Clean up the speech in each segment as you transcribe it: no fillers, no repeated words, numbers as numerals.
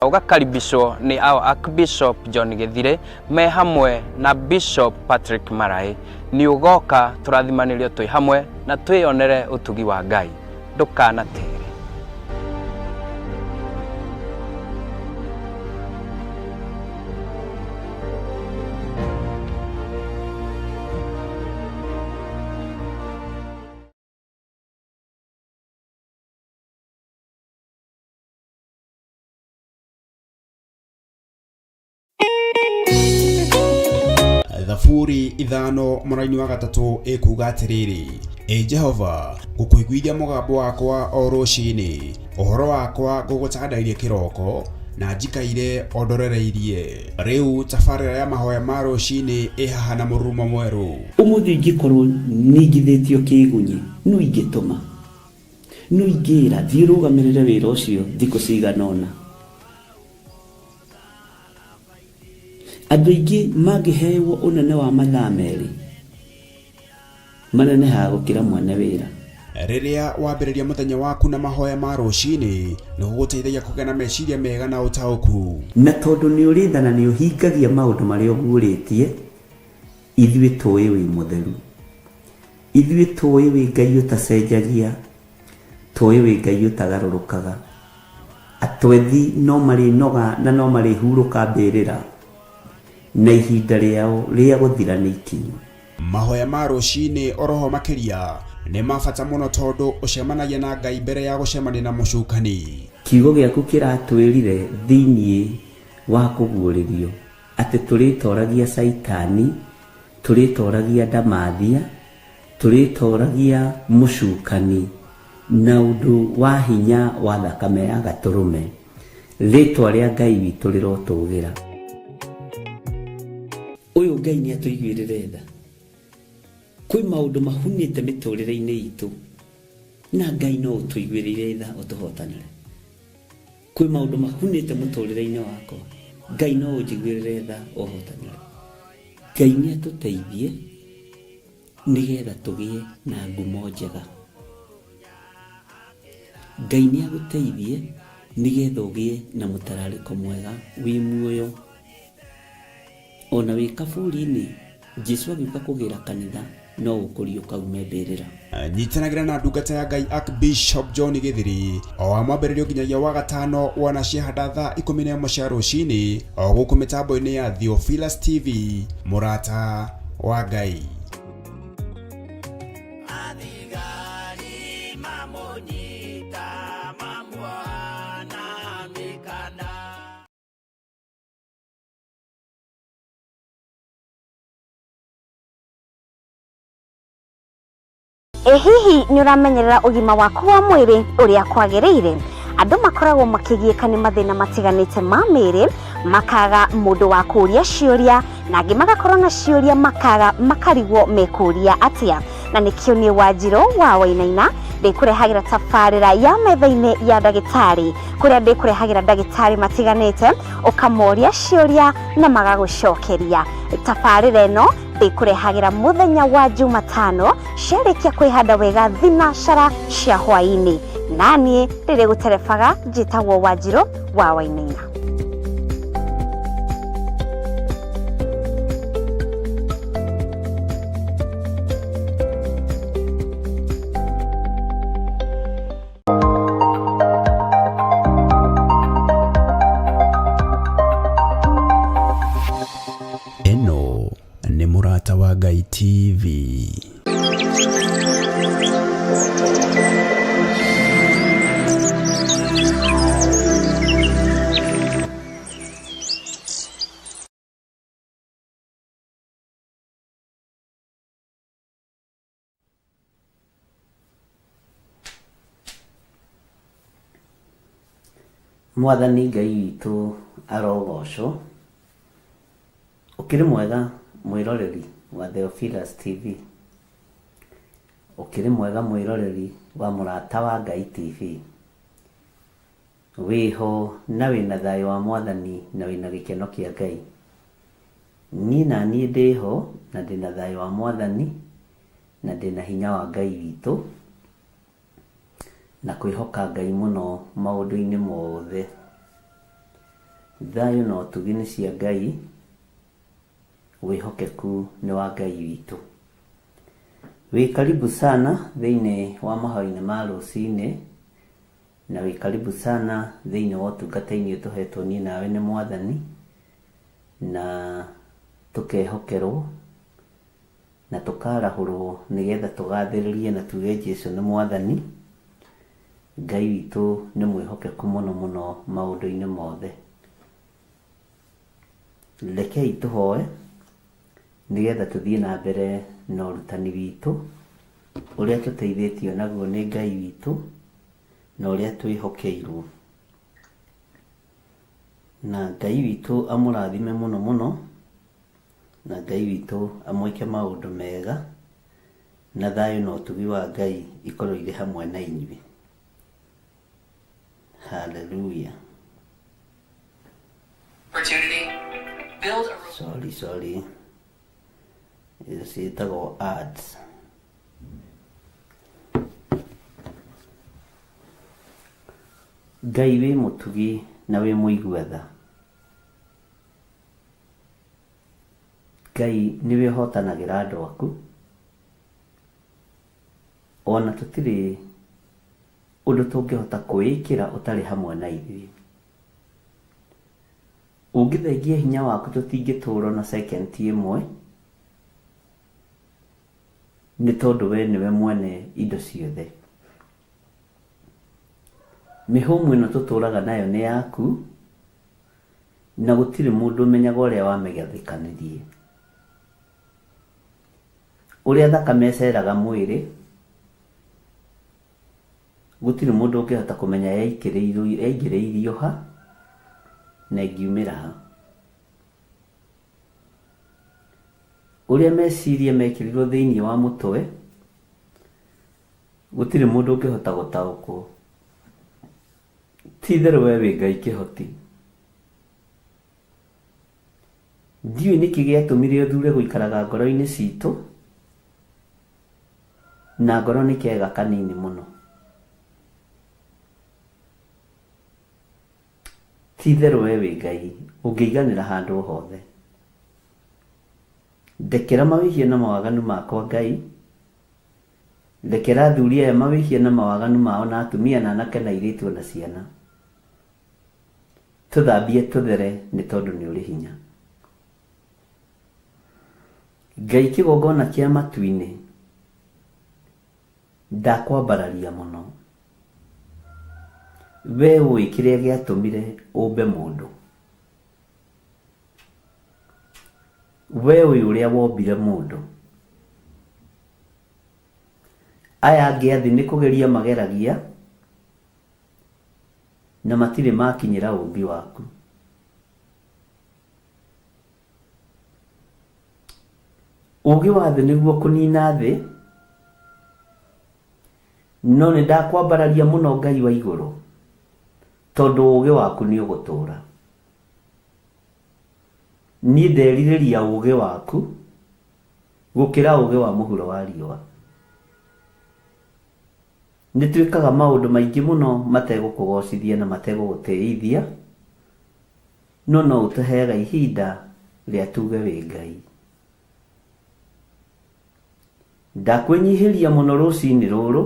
Ũgakaribicwo nĩ our Archbishop John Gĩthirĩ me hamwe na Bishop Patrick Maraĩ. Nĩ ũgoka tũrathimanĩrio twĩ hamwe na twĩyonere ũtugi wa Ngai. Ndũkanatere. Thaburi 5:3 ĩkuuga atĩrĩrĩ, Ĩ Jehova, ngũkũiguithia mũgambo wakwa o rũcinĩ, ũhoro wakwa ngũgũtandairie kĩroko, na njikaire o ndorereirie. Rĩu tabarĩra ya mahoya ma rũcinĩ ĩ haha na mũrurumo mwerũ. Ũmũthĩ ingĩkorwo ningithĩtio kĩĩgunyĩ, nũ ingĩtũma? Nũ ingĩĩra, 'Thiĩ ũrũgamĩrĩre wĩra ũcio thikũ cigana ũna'? Andũ aingĩ mangĩhewo ũnene wa mathaa merĩ, manenehaga gũkĩra mwene wĩra. Rĩrĩa wambĩrĩria mũthenya waku na mahoya ma rũcinĩ, nĩ gũgũteithagia kũgĩa na meciria mega na ũtaũku. Na tondũ nĩ ũrĩ tha na nĩ ũhingagia maũndũ marĩa ũguũrĩtie, ithuĩ tũĩ wĩ mũtheru. Ithuĩ tũĩ wĩ Ngai ũtacenjagia, tũĩ wĩ Ngai ũtagarũrũkaga. Atwethi no marĩnoga na no marĩhurũka mbĩrĩra, na ihinda rĩao rĩa gũthira nĩ ikinyu. Mahoya ma rũcinĩ oroho makĩria nĩ ma bata mũno tondũ ũcemanagia na Ngai mbere ya gũcemania na mũcukani. Kiugo gĩaku kĩratwĩrire thĩinĩ wa kũguũrĩrio atĩ tũrĩtoragia Caitani, tũrĩtoragia ndamathia, tũrĩtoragia mũcukani na ũndũ wa hinya wa thakame ya Gatũrũme. Rĩtwa rĩa Ngai witũ rĩrotũgĩra. Ũyũ Ngai nĩ atũiguĩrĩre tha. Kwĩ maũndũ mahunĩte mĩtũrĩre-inĩ itũ na Ngai no ũtũiguĩrĩire tha ũtũhotanĩre. Kwĩ maũndũ mahunĩte mũtũrĩre-inĩ wakwa, Ngai no ũnjiguĩrĩre tha ũhotanĩre. Ngai nĩ atũteithie nĩgetha tũgĩe na ngumo njega. Ngai nĩ agũteithie nĩgetha ũgĩe na mũtararĩko mwega wĩ muoyo. Ona wĩ kaburi-inĩ, Jesu agĩũka kũgĩra kanitha no ũkũriũka ume mbĩrĩra. Nyitanagĩra na ndungata ya Ngai Archbishop John Gĩthiri o wa mwambĩrĩrio nginyagia wa gatano wana ciahanda thaa 11 cia rũcinĩ o gũkũ mĩtambo-inĩ ya Theophilus TV, mũrata wa Ngai. Athigari mamũnyita mamuoha na mĩkanda. Ĩ hihi nĩ ũramenyerera ũgima waku wa mwĩrĩ ũrĩa kwagĩrĩire? Andũ makoragwo makĩgiĩka nĩ mathĩna matiganĩte ma mĩĩrĩ, makaga mũndũ wa kũũria ciũria, na angĩ magakorwo na ciũria makaga makarigwo mekũũria atĩa. Na nĩkĩo niĩ Wanjirũ wa Wainaina ndĩkũrehagĩra tabarĩra ya metha-inĩ ya ndagĩtarĩ, kũrĩa ndĩkũrehagĩra ndagĩtarĩ matiganĩte, ũkamoria ciũria na magagũcokeria. Tabarĩra ĩno ndĩkũrehagĩra mũthenya wa Jumatano ciarĩkia kwĩhanda wega thinacara cia hwaĩ-inĩ. Naniĩ rĩrĩ gũterebaga njĩtagwo Wanjirũ wa Wainaina. Ĩno nĩ Mũrata wa Ngai TV. Mwathani Ngai witũ arogocwo. Ũkĩrĩ mwega mwĩroreri wa Theophilus TV. Ũkĩrĩ mwega mwĩroreri wa Mũrata wa Ngai TV. Wĩho na wĩna thayũ wa Mwathani na wĩna gĩkeno kĩa Ngai. Niĩ naniĩ ndĩho na ndĩna thayũ wa Mwathani na ndĩna hinya wa Ngai witũ na kwĩhoka Ngai mũno maũndũ-inĩ mothe. Thayũ na ũtugi nĩ cia Ngai, wĩhokeku nĩ wa Ngai witũ. Wĩ karibu sana thĩinĩ wa mahoya-inĩ ma rũcinĩ, na wĩ karibu sana thĩinĩ wa ũtungata-inĩ ũyũ tũhetwo niĩ nawe nĩ Mwathani, na tũkehokerwo na tũkarahũrwo nĩgetha tũgathĩrĩrie na tuge Jesu nĩ Mwathani. Ngai witũ nĩ mwĩhokeku mũno mũno maũndũ-inĩ mothe. Rekei tũhoe nĩgetha tũthiĩ na mbere na ũrutani witũ ũrĩa tũteithĩtio naguo nĩ Ngai witũ na ũrĩa twĩhokeirwo. Na Ngai witũ amũrathime mũno mũno, na Ngai witũ amwĩke maũndũ mega, na thayũ na ũtugi wa Ngai ikorwo irĩ hamwe na inyuĩ. Hallelujah. Opportunity. Build a Sorry, sorry. Icio ciĩtagwo ads. Ngai wĩ mũtugi na wĩ mũigua tha. Ngai nĩwe ũhotanagĩra andũ aku. Ona tũtirĩ ũndũ tũngĩhota kwĩĩkĩra ũtarĩ hamwe na ithuĩ. Ũngĩthengia hinya waku tũtingĩtũũra ona second ĩmwe, nĩ tondũ we nĩwe mwene indo ciothe. Mĩhũmũ ĩno tũtũũraga nayo nĩ yaku, na gũtirĩ mũndũ ũmenyaga ũrĩa wamĩgathĩkanirie. Ũrĩa thakame ĩceraga mwĩrĩ, gũtirĩ mũndũ ũngĩhota kũmenya yaingĩrĩirio ha na ĩngiumĩra ha. Ũrĩa meciria mekĩrirwo thĩinĩ wa mũtwe, gũtirĩ mũndũ ũngĩhota gũtaũkwo. Ti itherũ we wĩ Ngai kĩhoti. Ndiũĩ nĩkĩ gĩatũmire ũthure gũikaraga ngoro-inĩ citũ, na ngoro nĩ kega kanini mũno. Ti itherũ we wĩ Ngai ũngĩiganĩra handũ o hothe. Ndekera mawĩhia na mawaganu makwa Ngai, ndekera athuri aya mawĩhia na mawaganu mao na atumia na anake na airĩtu ona ciana. Tũthambie tũthere nĩ tondũ nĩ ũrĩ hinya. Ngai kĩgongona kĩa matu-inĩ, ndakwambararia mũno. We ũĩ kĩrĩa gĩatũmire ũmbe mũndũ. We ũĩ ũrĩa wombire mũndũ. Aya angĩ a thĩ nĩ kũgeria mageragia, na matirĩ makinyĩra ũmbi waku. Ũũgĩ wa thĩ nĩguo kũnina thĩ, no nĩ ndakwambararia mũno Ngai wa igũrũ, tondũ ũũgĩ waku nĩ ũgũtũũra. Niĩ nderirĩria ũũgĩ waku gũkĩra ũũgĩ wa mũhuro wa riũa. Nĩ twĩkaga maũndũ maingĩ mũno mategũkũgocithia na mategũgũtĩithia, no no ũtũheaga ihinda rĩa tuge wĩ Ngai. Ndakwĩnyihĩria mũno rũcinĩ rũrũ,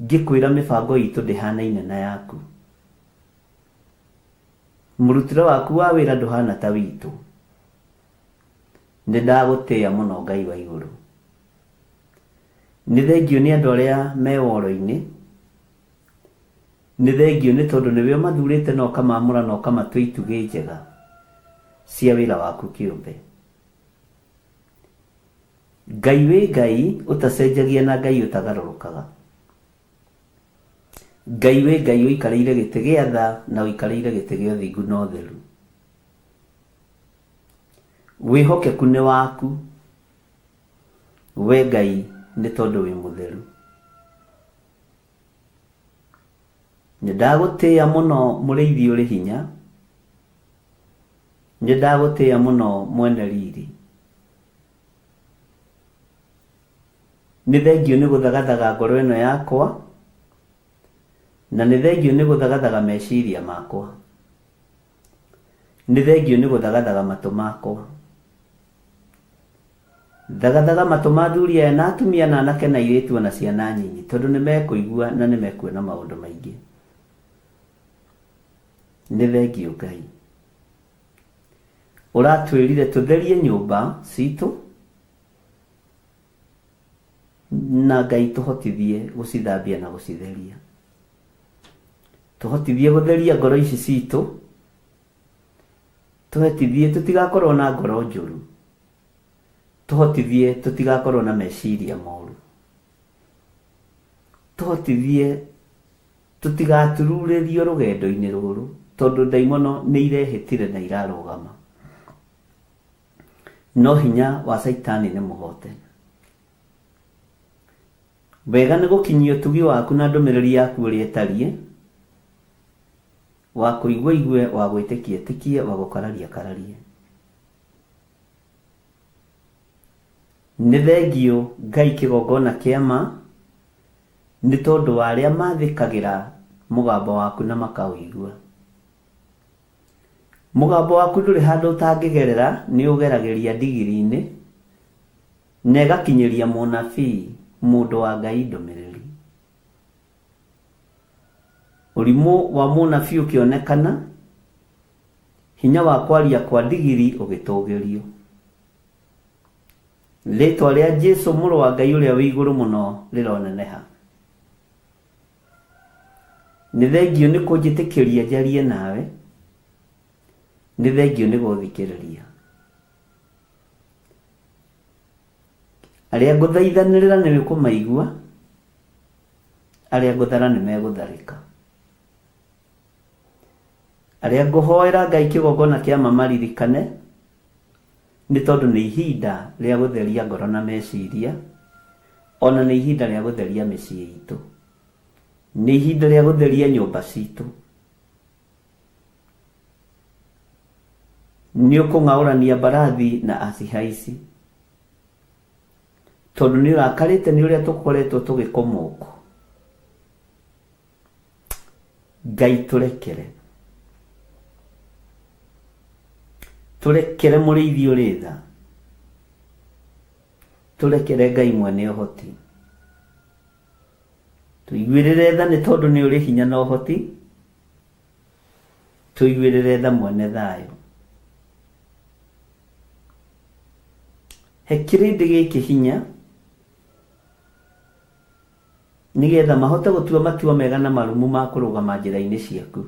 ngĩkwĩra mĩbango itũ ndĩhanaine na yaku. Mũrutĩre waku wa wĩra ndũhana ta witũ. Nĩ ndagũtĩĩa mũno Ngai wa igũrũ. Nĩ thengiũ nĩ andũ arĩa me woro-inĩ, nĩ thengiũ nĩ tondũ nĩwe ũmathurĩte na ũkamaamũra na ũkamatua itugĩ njega cia wĩra waku kĩũmbe. Ngai wĩ Ngai ũtacenjagia na Ngai ũtagarũrũkaga. Ngai wĩ Ngai ũikarĩire gĩtĩ gĩa tha na ũikarĩire gĩtĩ gĩa ũthingu na ũtheru. Wĩhokeku nĩ waku we Ngai nĩ tondũ wĩ mũtheru. Nĩ ndagũtĩĩa mũno mũrĩithi ũrĩ hinya, nĩ ndagũtĩĩa mũno mwene riri. Nĩ thengiũ nĩ gũthagathaga ngoro ĩno yakwa, na nĩ thengiũ nĩ gũthagathaga meciria makwa. Nĩ thengiũ nĩ gũthagathaga matũ makwa. Thagathaga matũ ma athuri aya na atumia na anake na airĩtu o na ciana nyinyi, tondũ nĩ mekũigua na nĩ mekuona maũndũ maingĩ. Nĩ thengiũ Ngai. Ũratwĩrire tũtherie nyũmba citũ na Ngai tũhotithie gũcithambia na gũcitheria. Tũhotithie gũtheria ngoro ici citũ, tũhotithie tũtigakorwo na ngoro njũru, tũhotithie tũtigakorwo na meciria moru, tũhotithie tũtigatururĩrio rũgendo-inĩ rũrũ, tondũ ndaimono nĩ irehĩtire na irarũgama. No hinya wa Caitani nĩ mũhote. Wega nĩ gũkinyia ũtugi waku na ndũmĩrĩri yaku ũrĩa ĩtariĩ, wa kũigua aigue, wa gwĩtĩkia etĩkie, wa gũkararia akararie. Nĩ thengiũ Ngai kĩgongona kĩa ma, nĩ tondũ wa arĩa mathĩkagĩra mũgambo waku na makaũigua. Mũgambo waku ndũrĩ handũ ũtangĩgerera, nĩ ũgeragĩria ndigiri-inĩ, na ĩgakinyĩria mũnabii, mũndũ wa Ngai ndũmĩrĩri. Ũrimũ wa mũnabii ũkĩonekana, hinya wa kwaria kwa ndigiri ũgĩtũgĩrio. Rĩtwa rĩa Jesu mũrũ wa Ngai ũrĩa wĩ igũrũ mũno rĩroneneha. Nĩ thengiũ nĩ kũnjĩtĩkĩria njarie nawe, nĩ thengiũ nĩ gũthikĩrĩria. Arĩa ngũthaithanĩrĩra nĩ ũkũmaigua, arĩa ngũthara nĩ megũtharĩka. Arĩa ngũhoera Ngai kĩgongona kĩa ma maririkane, nĩ tondũ nĩ ihinda rĩa gũtheria ngoro na meciria, ona nĩ ihinda rĩa gũtheria mĩciĩ itũ. Nĩ ihinda rĩa gũtheria nyũmba citũ. Nĩ ũkũng'aũrania mbarathi na acihaici, tondũ nĩ ũrakarĩte nĩ ũrĩa tũkoretwo tũgĩkũmũkũ. Ngai tũrekere. Tũrekere mũrĩithi ũrĩ tha. Tũrekere Ngai mwene ũhoti. Tũiguĩrĩre tha nĩ tondũ nĩ ũrĩ hinya na ũhoti. Tũiguĩrĩre tha mwene thayũ. He kĩrĩndĩ gĩkĩ hinya nĩgetha mahote gũtua matua mega na marũmu ma kũrũgama njĩra-inĩ ciaku.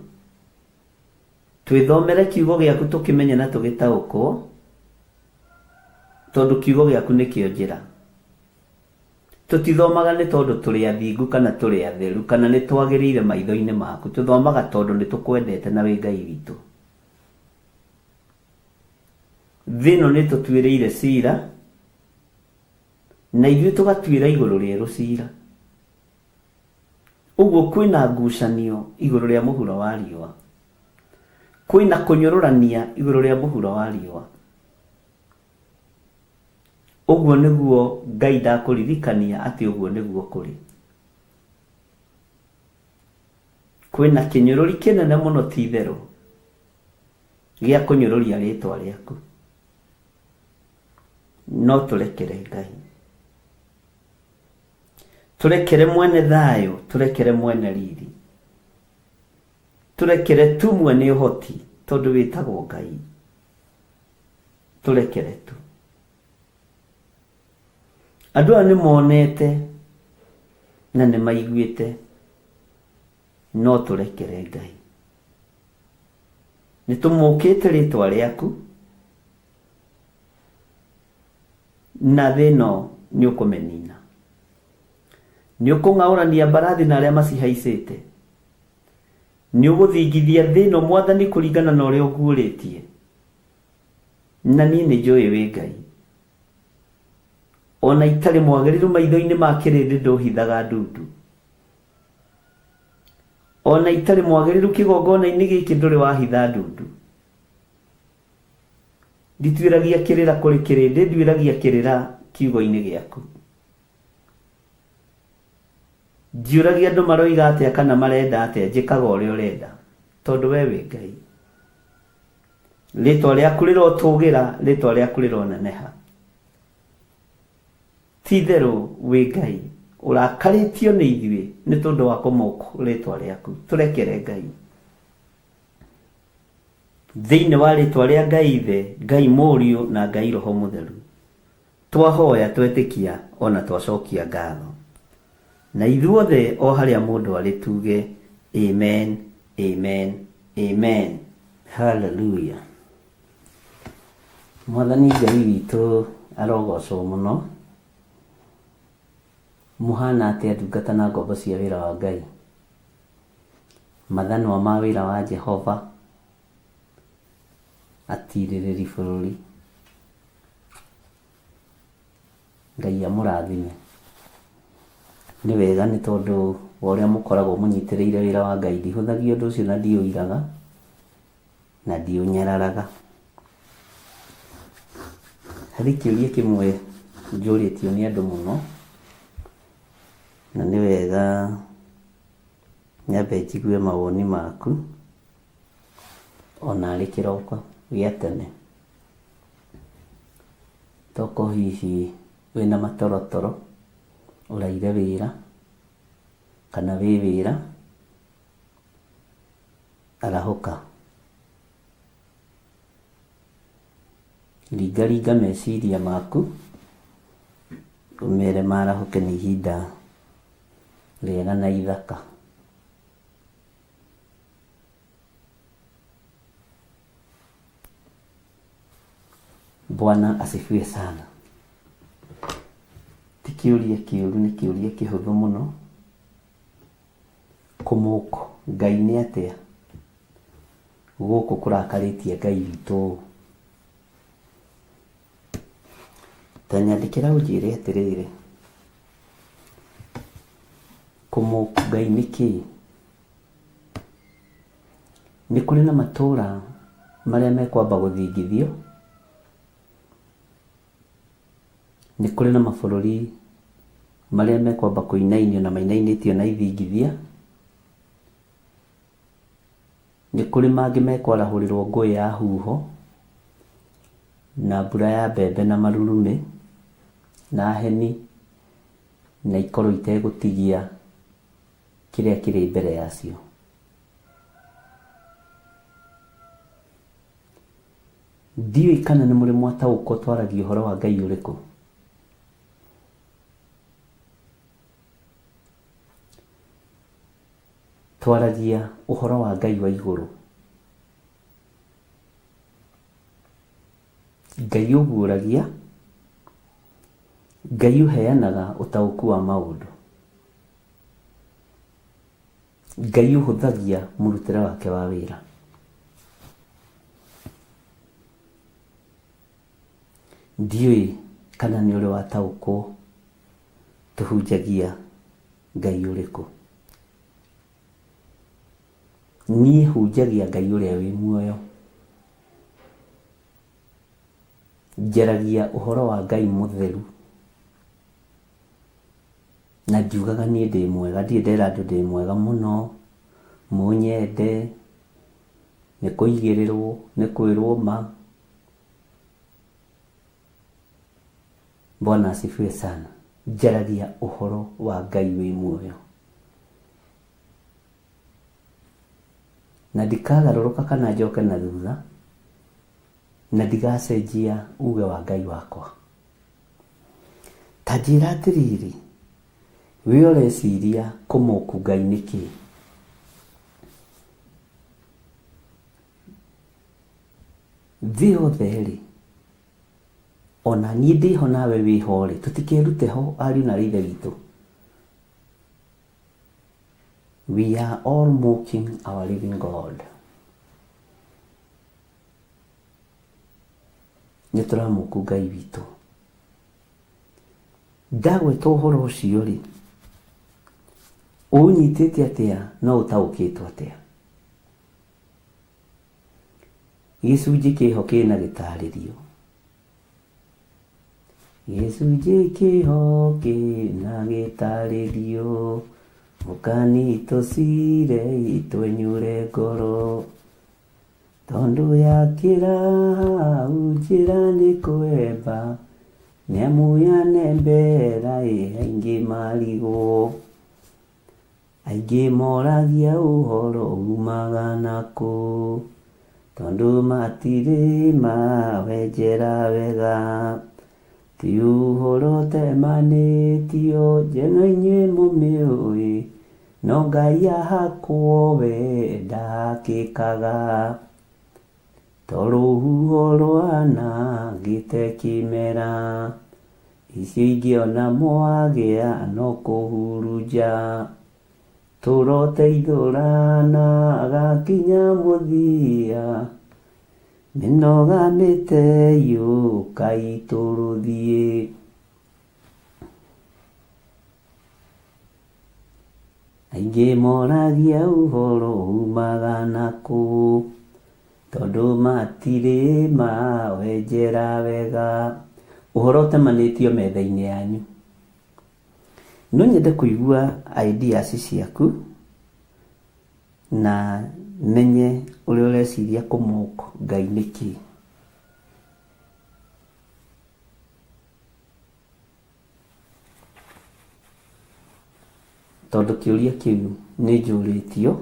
Twĩthomere kiugo gĩaku tũkĩmenye na tũgĩtaũkwo, tondũ kiugo gĩaku nĩkĩo njĩra. Tũtithomaga nĩ tondũ tũrĩ athingu kana tũrĩ atheru kana nĩ twagĩrĩire maitho-inĩ maku, tũthomaga tondũ nĩ tũkwendete na wĩ Ngai witũ. Thĩ ĩno nĩ ĩtũtuĩrĩire cira, na ithuĩ tũgatuĩra igũrũ rĩerũ cira. Ũguo kwĩna ngucanio igũrũ rĩa mũhuro wa riũa, kwĩna kũnyũrũrania igũrũ rĩa mũhuro wa riũa. Ũguo nĩguo Ngai ndakũririkania atĩ ũguo nĩguo kũrĩ. Kwĩna kĩnyũrũri kĩnene mũno ti itherũ gĩa kũnyũrũria rĩtwa rĩaku. No tũrekere Ngai. Tũrekere mwene thayũ, tũrekere mwene riri. Tũrekere tu mwene ũhoti tondũ wĩtagwo Ngai. Tũrekere tu. Andũ aya nĩ monete na nĩ maiguĩte, no tũrekere Ngai. Nĩ tũmũkĩte rĩtwa rĩaku, na thĩ ĩno nĩ ũkũmĩnina. Nĩ ũkũng'aũrania mbarathi na arĩa macihaicĩte. Nĩ ũgũthingithia thĩ ĩno Mwathani kũringana na ũrĩa ũguũrĩtie. Na niĩ nĩ njũĩ wĩ Ngai. Ona itarĩ mwagĩrĩru maitho-inĩ ma kĩrĩndĩ ndũhithaga ndundu. Ona itarĩ mwagĩrĩru kĩgongona-inĩ gĩkĩ ndũrĩ wahitha ndundu. Ndituĩragia kĩrĩra kũrĩ kĩrĩndĩ, nduĩragia kĩrĩra kiugo-inĩ gĩaku. Ndiũragia andũ maroiga atĩa kana marenda atĩa, njĩkaga ũrĩa ũrenda, tondũ we wĩ Ngai. Rĩtwa rĩaku rĩrotũgĩra, rĩtwa rĩaku rĩroneneha. Ti-itherũ wĩ Ngai ũrakarĩtio nĩ ithuĩ nĩ tondũ wa kũmokũ rĩtwa rĩaku. Tũrekere Ngai. Thĩinĩ wa rĩtwa rĩa Ngai Ithe, Ngai Mũriũ na Ngai Roho Mũtheru, twahoya, twetĩkia ona twacokia ngatho. Na ithuothe o harĩa mũndũ arĩ tuge Amen, Amen, Amen. Hallelujah. Mwathani Ngai witũ arogocwo mũno. Mũhana atĩa ndungata na ngombo cia wĩra wa Ngai? Mathanwa ma wĩra wa Jehova, atirĩrĩri bũrũri. Ngai amũrathime. Nĩ wega nĩ tondũ wa ũrĩa mũkoragwo mũnyitĩrĩire wĩra wa Ngai. Ndihũthagia ũndũ ũcio na ndiũiraga na ndiũnyararaga. Harĩ kĩũria kĩmwe njũrĩtio nĩ andũ mũno, na nĩ wega nyambe njigue mawoni maku ona arĩ kĩroko gĩa tene. Tokorwo hihi wĩna matorotoro, ũraire wĩra kana wĩ wĩra, arahũka. Ringaringa meciria maku, ũmere marahũke nĩ ihinda rĩega na ithaka. Bwana asifiwe sana. Ti kĩũria kĩũru, nĩ kĩũria kĩhũthũ mũno. Kũmũkũ Ngai nĩ atĩa? Gũkũ kũrakarĩtie Ngai witũ ũũ. Ta nyandĩkĩra ũnjĩre atĩrĩrĩ, kũmũkũ Ngai nĩ kĩĩ? Nĩ kũrĩ na matũũra marĩa mekwamba gũthingithio, nĩ kũrĩ na mabũrũri marĩa mekwamba kũinainio na mainainĩtio na ithingithia, nĩ kũrĩ mangĩ mekwarahũrĩrwo ngũĩ ya huho na mbura ya mbembe na marurumĩ na heni na ikorwo itegũtigia kĩrĩa kĩrĩ mbere yacio. Ndiũĩ kana nĩ mũrĩ mwataũkwo twaragia ũhoro wa Ngai ũrĩkũ. Twaragia ũhoro wa Ngai wa igũrũ. Ngai ũguũragia, Ngai ũheanaga ũtaũku wa maũndũ. Ngai ũhũthagia mũrutĩre wake wa wĩra. Ndiũĩ kana nĩ ũrĩ wataũkwo tũhunjagia Ngai ũrĩkũ. Niĩ hunjagia Ngai ũrĩa wĩ muoyo. Njaragia ũhoro wa Ngai mũtheru. Na ndiugaga niĩ ndĩ mwega, ndirĩ ndera andũ ndĩ mwega mũno, mũnyende, nĩ kũigĩrĩrwo, nĩ kwĩrwo ma. Bwana asifiwe sana. Njaragia ũhoro wa Ngai wĩ muoyo. Na ndikagarũrũka kana njoke na thutha, na ndigacenjia uge wa Ngai wakwa. Ta njĩra atĩrĩrĩ, we ũreciria kũmoku Ngai nĩ kĩĩ? Thĩ yothe-rĩ, ona niĩ ndĩho nawe wĩho-rĩ, tũtikerute ho ariũ na aarĩ a Ithe witũ. We are all mocking our living God. Nĩ tũramoku Ngai witũ. Ndagweta ũhoro ũcio rĩ, ũũnyitĩte atĩa na ũtaũkĩtwo atĩa? Gĩcunjĩ kĩho kĩna gĩtarĩrio. Gĩcunjĩ kĩho kĩna gĩtarĩrio, mũkani tũcire twenyure ngoro. Tondũ yakĩra hau njĩra nĩ kwemba, nĩamu yanembera ĩ aingĩ marigwo. Aingĩ moragia ũhoro umaga nakũ, tondũ matirĩ mawenjera wega. Ti ũhoro ũtemanĩtio, njeno inyuĩ mũmĩũĩ, no Ngai ahakwo we ndahakĩkaga. To rũhuho rwanangĩte kĩmera, icio ingĩ ona mwagĩa no kũhurunja. Tũroteithũrana gakinya mũthia, mĩnoga mĩteyũkai tũrũthiĩ. Aingĩ moragia ũhoro umaga nakũ, tondũ matirĩ mawenjera wega. Ũhoro ũtemanĩtio metha-inĩ yanyu. No nyende kũigua ideas ciaku na menye ũrĩa ũreciria kũmock Ngai nĩkĩ. Tondũ kĩũria kĩu nĩ njũrĩtio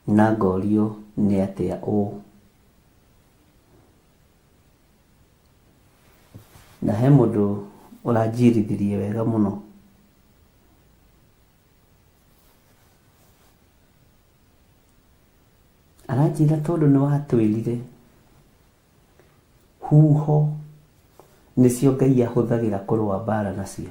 na ngorio nĩ atĩa ũũ. Na he mũndũ ũranjirithirie wega mũno. Aranjĩra tondũ nĩ watwĩrire huho nĩcio Ngai ahũthagĩra kũrũa mbara nacio.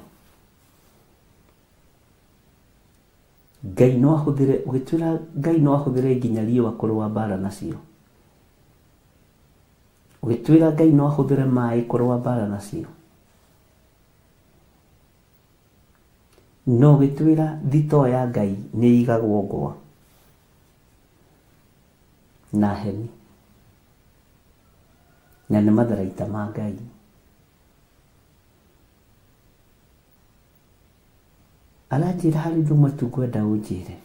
Ngai no ahũthĩre, ũgĩtwĩra Ngai no ahũthĩre nginya riũa kũrũa mbara nacio. Ũgĩtwĩra Ngai no ahũthĩre maĩ kũrũa mbara nacio. No ũgĩtwĩra thitoo ya Ngai nĩ ĩigagwo ngwa na heni na nĩ matharaita ma Ngai. Aranjĩra harĩ ũndũ ũmwe tu ngwenda ũnjĩre.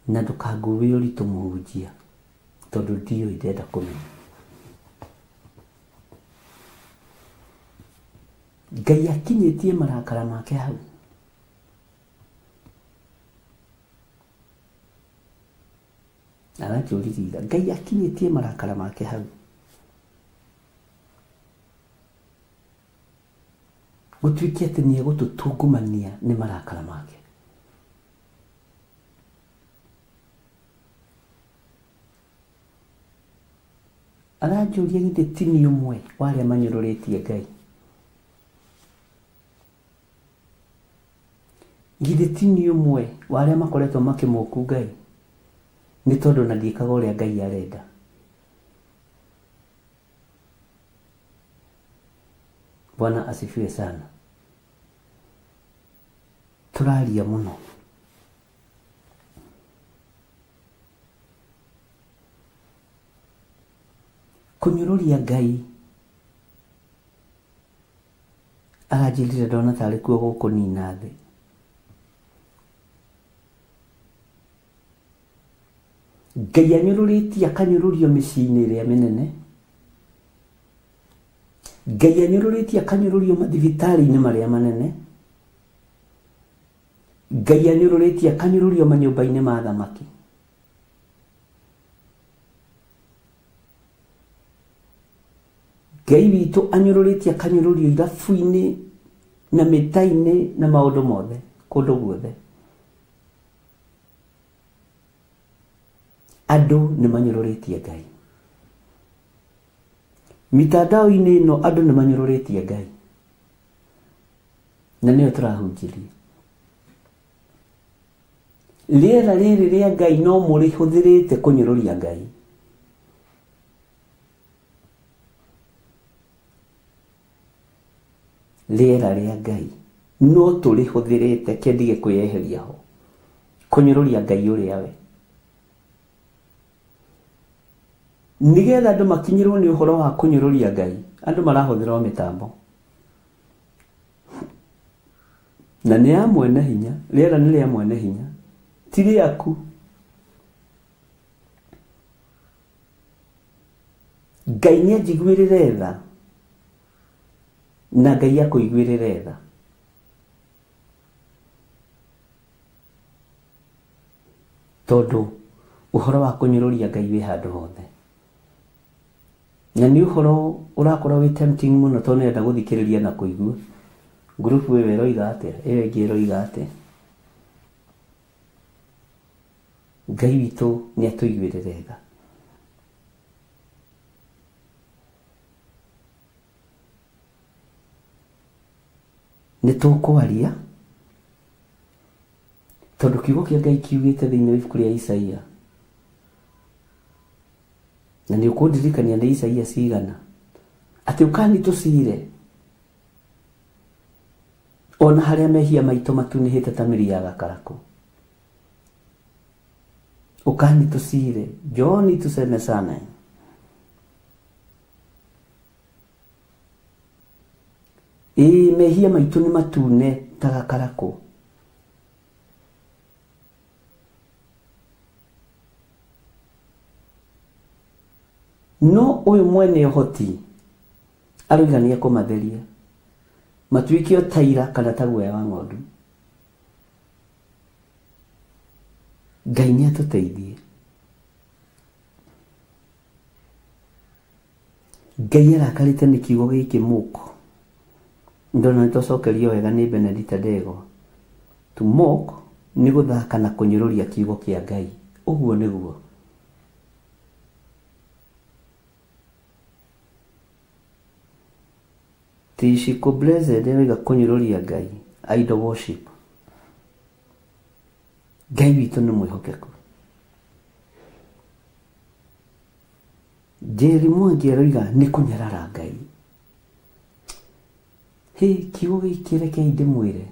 Na ndũkangue ũritũ mũhunjia tondũ ndiũĩ ndĩrenda kũmenya. Ngai akinyĩtie marakara make hau. Aranjũririe ira, Ngai akinyĩtie marakara make hau. Gũtuĩke atĩ nĩ egũtũtungumania nĩ marakara make. Aranjũria githĩ ti niĩ ũmwe wa arĩa manyũrũrĩtie Ngai? Githĩ ti niĩ ũmwe wa arĩa makoretwo makĩmũku Ngai? Nĩ tondũ ona ndiĩkaga ũrĩa Ngai arenda. Bwana asifiwe sana. Tũraria mũno. Kũnyũrũria Ngai aranjĩrire ndona tarĩ kuo gũkũnina thĩ. Ngai anyũrũrĩtie akanyũrũrio mĩciĩ-inĩ ĩrĩa mĩnene. Ngai anyũrũrĩtie akanyũrũrio mathibitarĩ-inĩ marĩa manene. Ngai anyũrũrĩtie akanyũrũrio manyũmba-inĩ ma athamaki. Ngai witũ anyũrũrĩtie akanyũrũrio irabu-inĩ na mĩta-inĩ na maũndũ mothe kũndũ guothe. Andũ nĩ manyũrũrĩtie Ngai. Mitandao-inĩ ĩno andũ nĩ manyũrũrĩtie Ngai. Na nĩyo tũrahunjĩria. Rĩera rĩrĩ rĩa Ngai no mũrĩhũthĩrĩte kũnyũrũria Ngai. Rĩera rĩa Ngai no tũrĩhũthĩrĩte kĩndige kwĩyeheria ho kũnyũrũria Ngai ũrĩa we. Nĩgetha andũ makinyĩrwo nĩ ũhoro wa kũnyũrũria Ngai, andũ marahũthĩra o mĩtambo. Na nĩ ya mwene hinya, rĩera nĩ rĩa mwene hinya, ti rĩaku. Ngai nĩ anjiguĩrĩre tha na Ngai akũiguĩrĩre tha. Tondũ ũhoro wa kũnyũrũria Ngai wĩ handũ hothe. Na nĩ ũhoro ũrakorwo wĩ tempting mũno tondũ nĩũrenda gũthikĩrĩria na kũigua group ĩyo ĩroiga atĩa, ĩyo ĩngĩ ĩroiga atĩa. Ngai witũ nĩ atũiguĩrĩre tha. Nĩ tũkwaria tondũ kiugo kĩa Ngai kiugĩte thĩinĩ wa ibuku rĩa Isaia na nĩ ũkũndirikania nĩ Isaia cigana atĩ ũkani tũcire ona harĩa mehia maitũ matunĩhĩte ta mĩri ya gakarakũ ũkani tũcire njoni tusemesane ĩĩ mehia maitũ nĩ matune ta gakarakũ No ũyũ mwene ũhoti aroiga nĩ ekũmatheria matuĩke o ta ira kana ta guoya wa ng'ondu. Ngai nĩ atũteithie. Ngai arakarĩte nĩ kiugo gĩkĩ mock. Ndona nĩ twacokerio wega nĩ Benedita Ndegwa. To mock nĩ gũthaka na kũnyũrũria kiugo kĩa Ngai. Ũguo nĩguo. Tishiko Blessed aroiga kũnyũrũria Ngai, idol worship. Ngai witũ nĩ mwĩhokeku. Njeri Mwangi aroiga nĩ kũnyarara Ngai. Hĩ, kiugo gĩkĩ rekei ndĩmwĩre.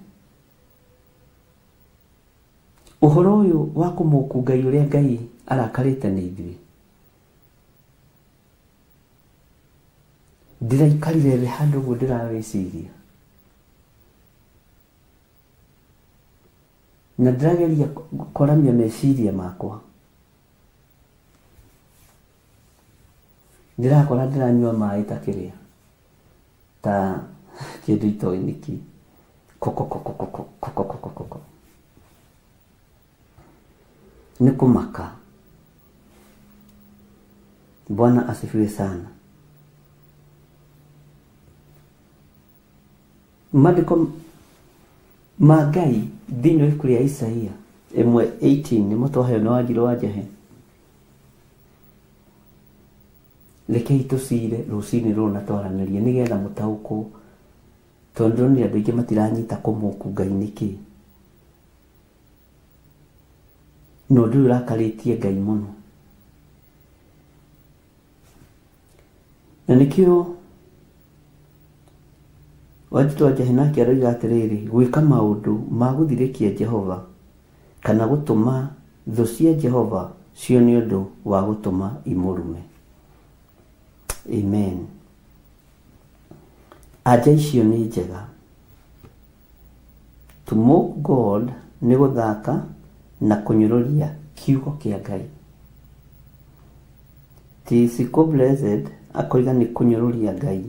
Ũhoro ũyũ wa kũmũku Ngai ũrĩa Ngai arakarĩte nĩ ithuĩ. Ndĩraikarire thĩ handũ ũguo ndĩrawĩciria. Na ndĩrageria kwaramia meciria makwa. Ndĩrakora ndĩranyua maĩ ta kĩrĩa ta kĩndũ itoĩ nĩkĩ kokokokokokokokokokoko nĩ kũmaka. Bwana asifiwe sana. Maandĩko ma Ngai thĩinĩ wa ibuku rĩa Isaia 1:18 nĩmo twaheo nĩ Wanjirũ wa Njahe. Rekei tũcire rũcinĩ rũrũ na twaranĩrie nĩgetha mũtaũkwo tondũ ndĩronire andũ aingĩ matiranyita kũmũku Ngai nĩkĩ. Na ũndũ ũyũ ũrakarĩtie Ngai mũno. Na nĩkĩo Wanjitũ wa Njahe nake aroiga atĩrĩrĩ, gwĩka maũndũ ma gũthirĩkia Jehova kana gũtũma thũ cia Jehova cione ũndũ wa gũtũma imũrume. Amen. Anja icio nĩ njega. To mock God nĩ gũthaka na kũnyũrũria kiugo kĩa Ngai. Tisiko Blessed akoiga nĩ kũnyũrũria Ngai.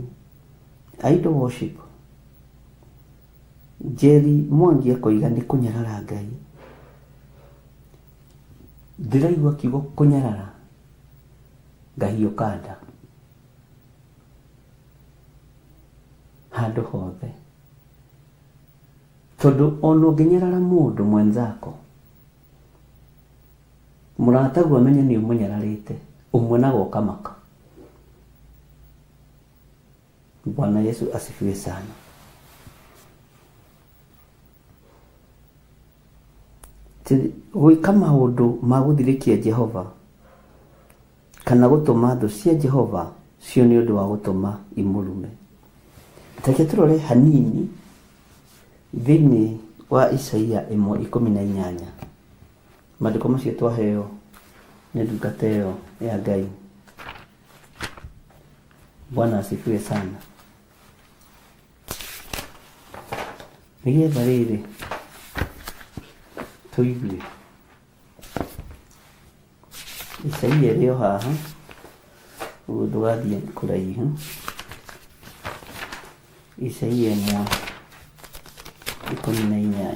Idol worship. Jerry Mwangi akoiga nĩ kũnyarara Ngai. Ndĩraigua kiugo kũnyarara ngahiũka nda. Handũ hothe. Tondũ ona ũngĩnyarara mũndũ mwenzako, mũrataguo amenye nĩ ũmũnyararĩte, ũmuonaga ũkamaka. Bwana Yesu asifiwe sana. Gwĩka maũndũ ma gũthirĩkia Jehova kana gũtũma thũ cia Jehova cione ũndũ wa gũtũma imũrume. Ta reke tũrore hanini thĩinĩ wa Isaia 1:18. Maandĩko macio twaheo nĩ ndungata ĩyo ya Ngai. Bwana asifiwe sana. Nĩgetha rĩrĩ tũigue Isaia ĩrĩ o haha ũguo ndũgathiĩ kũraihu. Isaia 1:18.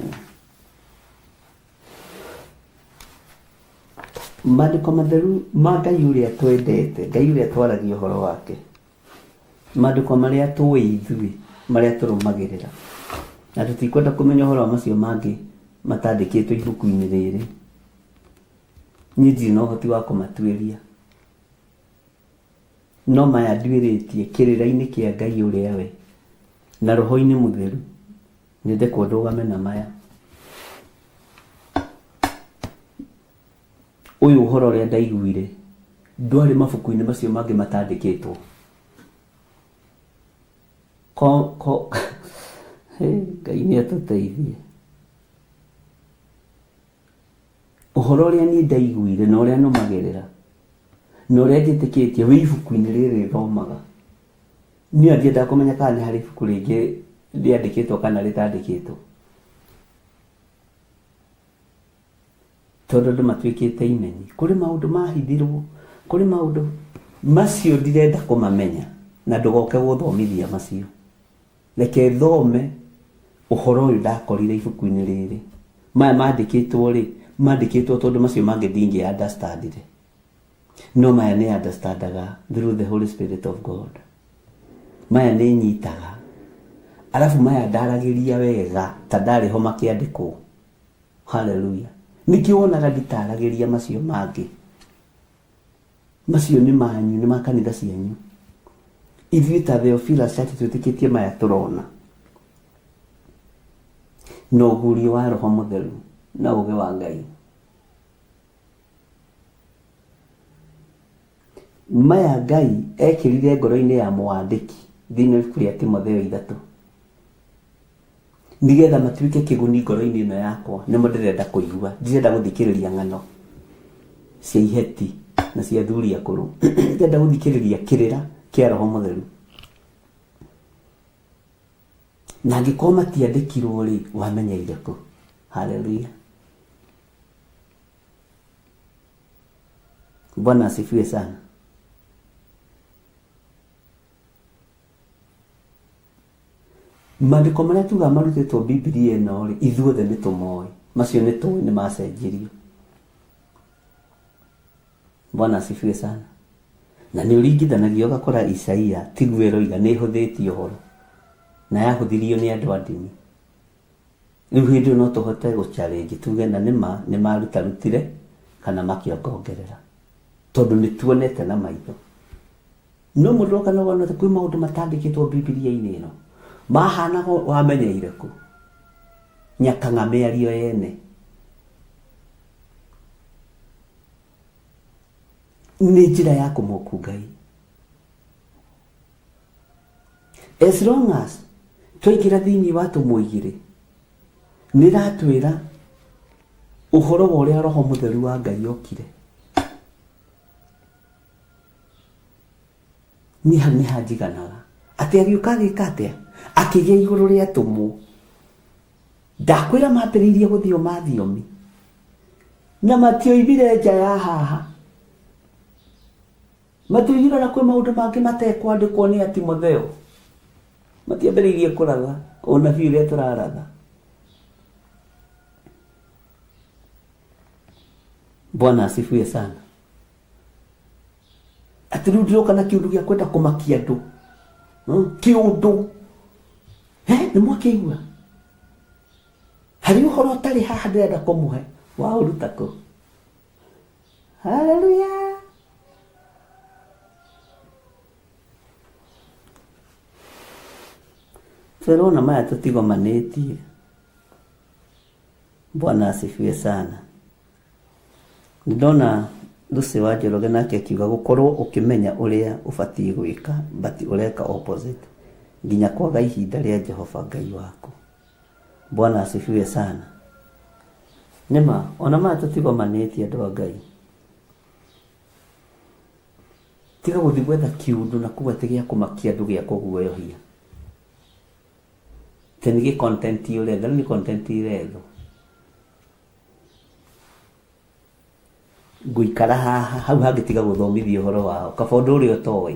Maandĩko matheru ma Ngai ũrĩa twendete, Ngai ũrĩa twaragia ũhoro wake, maandĩko marĩa tũĩ ithuĩ, marĩa tũrũmagĩrĩra, na tũtikwenda kũmenya ũhoro wa macio mangĩ matandĩkĩtwo ibuku-inĩ rĩrĩ. Niĩ ndirĩ na ũhoti wa kũmatuĩria, no maya nduĩrĩtie kĩrĩra-inĩ kĩa Ngai ũrĩa we, na roho-inĩ mũtheru, nĩndekwo ndũgame na maya. Ũyũ ũhoro ũrĩa ndaiguire ndwarĩ mabuku-inĩ macio mangĩ matandĩkĩtwo. Ko, ko, Hey, Ngai nĩ atũteithie. Ũhoro ũrĩa niĩ ndaiguire na ũrĩa nũmagĩrĩra na ũrĩa njĩtĩkĩtie wĩ ibuku-inĩ rĩrĩ thomaga. Niĩ ndiendaga kũmenya kana nĩ harĩ ibuku rĩngĩ rĩandĩkĩtwo kana rĩtandĩkĩtwo. Tondũ andũ matuĩkĩte imeni. Kũrĩ maũndũ mahithirwo, kũrĩ maũndũ macio ndirenda kũmamenya na ndũgoke gũthomithia macio. Reke thome ũhoro ũyũ ndakorire ibuku-inĩ rĩrĩ. Maya mandĩkĩtwo rĩ, mandĩkĩtwo tondũ macio mangĩ ndingĩ understandire. No maya nĩ understandaga through the Holy Spirit of God. Maya nĩ nyitaga. Arabu maya ndaragĩria wega ta ndarĩ ho makĩandĩkwo. Haleluya. Nĩkĩo wonaga nditaragĩria macio mangĩ. Macio nĩ manyu, nĩ ma kanitha cianyu. Ithuĩ ta Theophilus Church twĩtĩkĩtie maya tũrona. Na ũguũrio wa Roho Mũtheru na ũũgĩ wa Ngai. Maya Ngai ekĩrire ngoro-inĩ ya mũwandĩki thĩinĩ wa ibuku rĩa Timotheo 3 nĩgetha matuĩke kĩguni ngoro-inĩ ĩno yakwa nĩmo ndĩrenda kũigua. Ndirenda gũthikĩrĩria ng'ano cia iheti na cia athuri akũrũ. Ndĩrenda gũthikĩrĩria kĩrĩra kĩa Roho Mũtheru. Na angĩkorwo matiandĩkirwo rĩ, wamenyeire kũ? Haleluya. Bwana asifiwe sana. Maandĩko marĩa tugaga marutĩtwo Bibilia ĩno rĩ, ithuothe nĩ tũmoĩ. Macio nĩ tũĩ nĩ macenjirio. Bwana asifiwe sana. Na nĩ ũringithanagia ũgakora Isaia tiguo ĩroiga, nĩ ĩhũthĩtie ũhoro. Na yahũthirio nĩ andũ a ndini. Rĩu hĩndĩ ĩyo no tũhote gũ challenge tuge na nĩma nĩ marutarutire kana makĩongongerera. Tondũ nĩ tuonete na maitho. No mũndũ oka na ũgona kwĩ maũndũ matandĩkĩtwo Bibilia-inĩ ĩno. Mahanaga wamenyeire kũ? Nyakang'a mĩario yene. Nĩ njĩra ya kũmoku Ngai. As long as twaingĩra thĩinĩ wa tũmwo igĩrĩ, nĩ ĩratwĩra ũhoro wa ũrĩa Roho Mũtheru wa Ngai okire. Niĩ hau nĩ hanjiganaga. Atĩ agĩũka agĩka atĩa? Akĩgĩa igũrũ rĩa atũmwo. Ndakwĩra mambĩrĩirie gũthioma thiomi na matioimire nja ya haha. Matioigire ona kwĩ maũndũ mangĩ matekwandĩkwo nĩ Atimotheo. Matiambĩrĩirie kũratha ũnabii ũrĩa tũraratha. Bwana asifiwe sana. Atĩ rĩu ndĩroka na kĩũndũ gĩa kwenda kũmakia andũ. Kĩũndũ. Nĩ mwakĩigua? Harĩ ũhoro ũtarĩ haha ndĩrenda kũmũhe. Waũruta kũ? Haleluya. Twerwo na maya tũtigomanĩtie. Bwana asifiwe sana. Nĩndona Lucy wa Njoroge nake akiuga gũkorwo ũkĩmenya ũrĩa ũbatiĩ gwĩka but ũreka opposite nginya kwaga ihinda rĩa Jehova Ngai waku. Bwana asifiwe sana. Nĩma ona maya tũtigomanĩtie andũ a Ngai. Tiga gũthiĩ gwetha kĩũndũ na kũu atĩ gĩa kũmakia andũ gĩa kũguoyohia. Atĩ nĩ gĩ content ũretha, rĩu nĩ content irethwo. Ngũikara haha, hau hangĩ tiga gũthomithia ũhoro wao, kaba ũndũ ũrĩa ũtoĩ.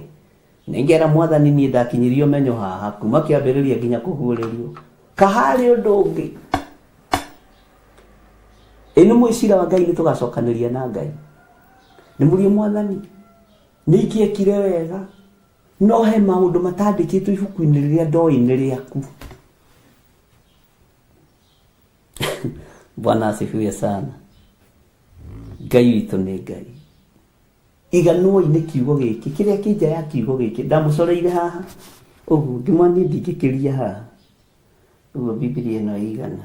Nĩngera mwathani niĩ ndakinyirie ũmenyo haha, kuma kĩambĩrĩria nginya kũguũrĩrio. Kaharĩ ũndũ ũngĩ. Ĩ nĩ mũĩ cira wa Ngai nĩ tũgacokanĩria na Ngai. Nĩ mũrie mwathani, nĩ ingĩekire wega, no he maũndũ matandĩkĩtwo ibuku-inĩ rĩrĩa ndoĩ nĩ rĩaku. Bwana asifiwe sana. Ngai witũ nĩ Ngai. Iganwoi nĩ kiugo gĩkĩ, kĩrĩa kĩ nja ya kiugo gĩkĩ. Ndamũcoreire haha ũguo, ngĩmwĩra niĩ ndingĩkĩria haha. Ũguo Bibilia ĩno ĩigana.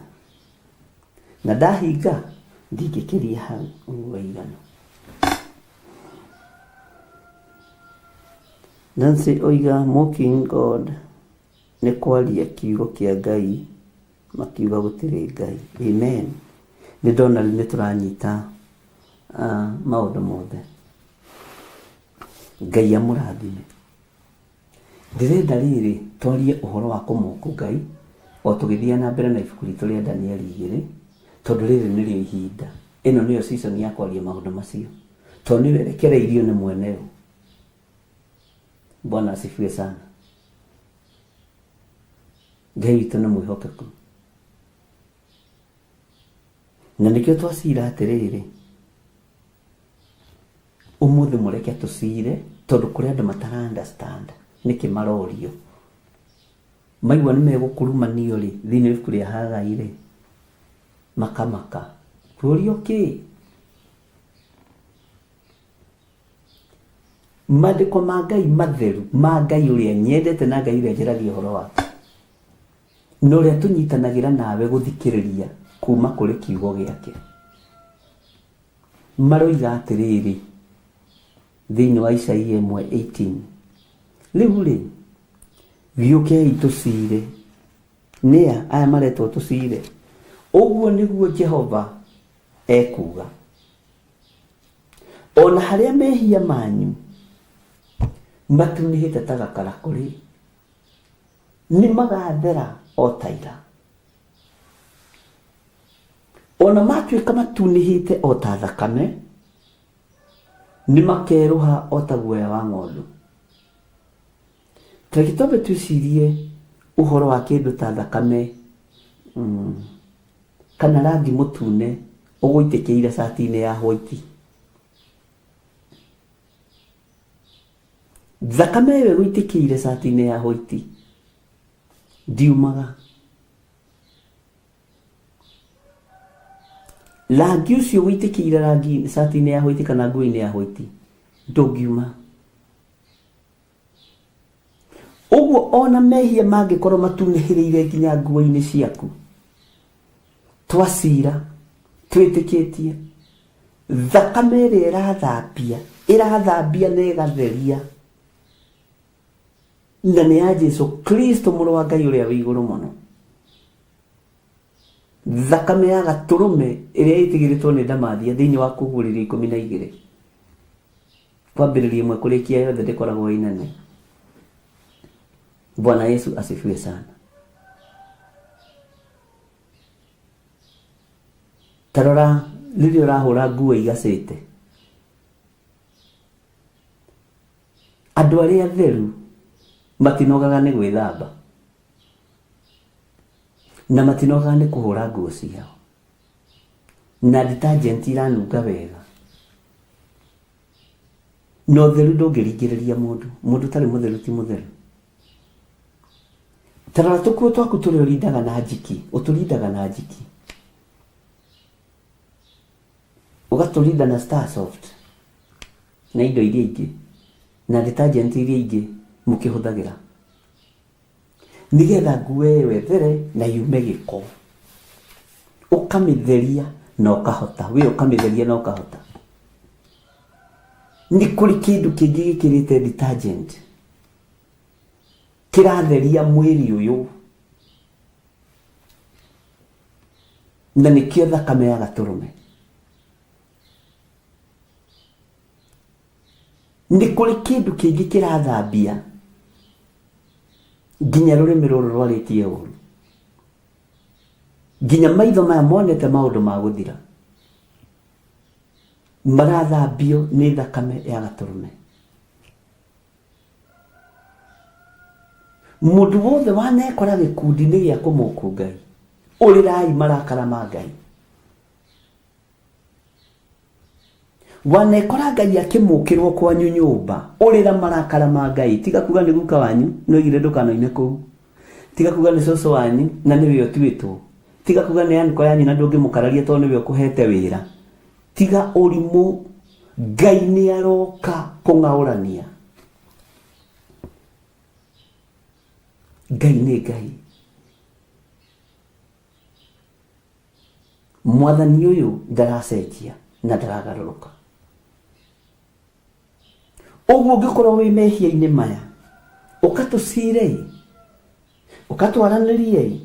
Na ndahinga, ndingĩkĩria hau, ũguo ĩigana. Nancy oiga mocking God nĩ kwaria kiugo kĩa Ngai makiuga gũtirĩ Ngai. Amen. Nĩ ndona rĩu nĩ tũranyita uh, maũndũ mothe. Ngai amũrathime. Ndĩrenda rĩrĩ twarie ũhoro wa kũmoku Ngai o tũgĩthiaga na mbere na ibuku ritũ rĩa Danieli igĩrĩ, tondũ rĩrĩ nĩrĩo ihinda. Ĩno nĩyo season ya kwaria maũndũ macio, tondũ nĩ werekereirio nĩ mweneyo. Bwana asifiwe sana. Ngai witũ nĩ mwĩhokeku. Na nĩkĩo twacira atĩrĩrĩ, ũmũthĩ mũreke tũcire tondũ kũrĩ andũ matara understand nĩkĩ marorio. Maigua nĩ megũkurumanio rĩ, thĩinĩ wa ibuku rĩa Hagai rĩ, makamaka. Kũrio kĩ? Maandĩko ma Ngai matheru, ma Ngai ũrĩa nyendete na Ngai ũrĩa njaragia ũhoro wake, na ũrĩa tũnyitanagĩra nawe gũthikĩrĩria kuma kũrĩ kiugo gĩake, maroiga atĩrĩrĩ, thĩinĩ wa Isaia 1:18, Rĩu-rĩ, gĩũkei tũcire. Nĩa aya maretwo tũcire? Ũguo nĩguo Jehova ekuuga. O na harĩa mehia manyu matunĩhĩte ta gakarakũ-rĩ, nĩmagathera o ta ira. O na matuĩka matunĩhĩte o ta thakame, nĩmakerũha o ta guoya wa ng'ondu. Ta reke twambe twĩcirie ũhoro wa kĩndũ ta thakame mm, kana rangi mũtune ũgũitĩkĩire cati-inĩ ya hwaiti. Thakame ĩyo ĩgũitĩkĩire cati-inĩ ya hwaiti ndiumaga. Rangi ũcio ũitĩkĩire rangi cati-inĩ ya hwaiti kana nguo-inĩ ya hwaiti ndũngiuma. Ũguo ona mehia mangĩkorwo matunĩhĩrĩire nginya nguo-inĩ ciaku, twacira twĩtĩkĩtie thakame ĩrĩa ĩrathambia ĩrathambia na ĩgatheria na nĩ ya Jesu Kristo mũrũ wa Ngai ũrĩa wĩ igũrũ mũno thakame ya gatũrũme ĩrĩa ĩtigĩrĩtwo nĩ ndamathia thĩinĩ wa kũguũrĩrio 12 kwambĩrĩria ĩmwe kũrĩkia yothe ndĩkoragwo ĩ nene Bwana Yesu asifiwe sana. Ta rora rĩrĩa ũrahũra nguo igacĩte andũ arĩa atheru matinogaga nĩ gwĩthamba na matinogaga nĩ kũhũra nguo ciao na detergent iranunga wega na ũtheru ndũngĩringĩrĩria mũndũ mũndũ ũtarĩ mũtheru ti mũtheru Ta rora tũkuo twaku tũrĩa ũrindaga na njiki, ũtũrindaga na njiki. Ũgatũrinda na Star Soft na indo iria ingĩ na detergent iria ingĩ mũkĩhũthagĩra. Nĩgetha nguo ĩyo ĩthere na yume gĩko. Ũkamĩtheria na ũkahota, we ũkamĩtheria na ũkahota. Nĩ kũrĩ kĩndũ kĩngĩ gĩkĩrĩte detergent. Kĩratheria mwĩrĩ ũyũ na nĩkĩo thakame ya gatũrũme. Nĩ kũrĩ kĩndũ kĩngĩ kĩrathambia nginya rũrĩmĩ rũrũ rwarĩtie ũru. Nginya maitho maya monete maũndũ ma gũthira marathambio nĩ thakame ya gatũrũme. Mũndũ wothe wanekora gĩkundi-inĩ gĩa kũmũku Ngai, ũrĩrai marakara ma Ngai. Wanekora Ngai akĩmũkĩrwo kwanyu nyũmba, ũrĩra marakara ma Ngai. Tiga kuga nĩ guka wanyu, nĩoigire ndũkanoime kũu. Tiga kuga nĩ cũcũ wanyu, na nĩwe ũtuĩtwo. Tiga kuga nĩ anko yanyu na ndũngĩmũkararia tondũ nĩwe ũkũhete wĩra. Tiga ũrimũ, Ngai nĩ aroka kũng'aũrania. Ngai nĩ Ngai. Mwathani ũyũ ndaracenjia na ndaragarũrũka. Ũguo ũngĩkorwo wĩ mehia-inĩ maya, ũka tũcire, ũka twaranĩrie,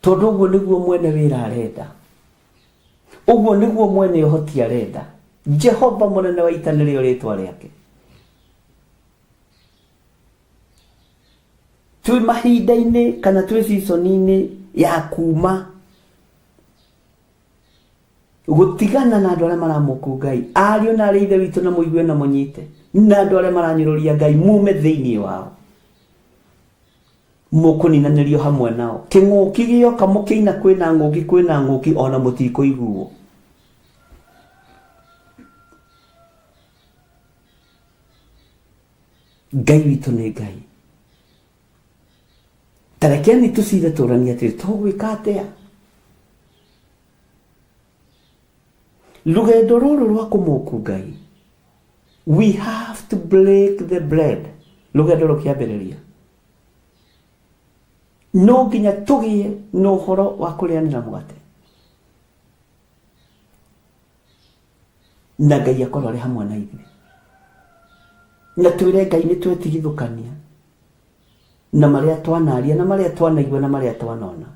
tondũ ũguo nĩguo mwene wĩra arenda. Ũguo nĩguo mwene ũhoti arenda. Jehova mũnene wa ita nĩrĩo rĩtwa rĩake. Twĩ mahinda-inĩ kana twĩ season-inĩ ya kuma gũtigana na andũ arĩa maramũku Ngai, ariũ na arĩ ithe witũ, na mũigue na mũnyite, na andũ arĩa maranyũrũria Ngai, mume thĩinĩ wao, mũkũninanĩrio hamwe nao. Kĩng'ũki gĩoka mũkĩina kwĩna ng'ũki, kwĩna ng'ũki, ona mũtikũiguo. Ngai witũ nĩ Ngai. Ta rekeni tũcire tũranie atĩrĩ, tũgwĩka atĩa? Rũgendo rũrũ rwa kũmũku Ngai, we have to break the bread. Rũgendo rũkĩambĩrĩria no nginya tũgĩe na ũhoro wa kũrĩanĩra mũgate na Ngai akorwo arĩ hamwe na ithuĩ, na twĩre Ngai nĩ twetigithũkania na marĩa twanaria na marĩa twanaigua na marĩa twanona,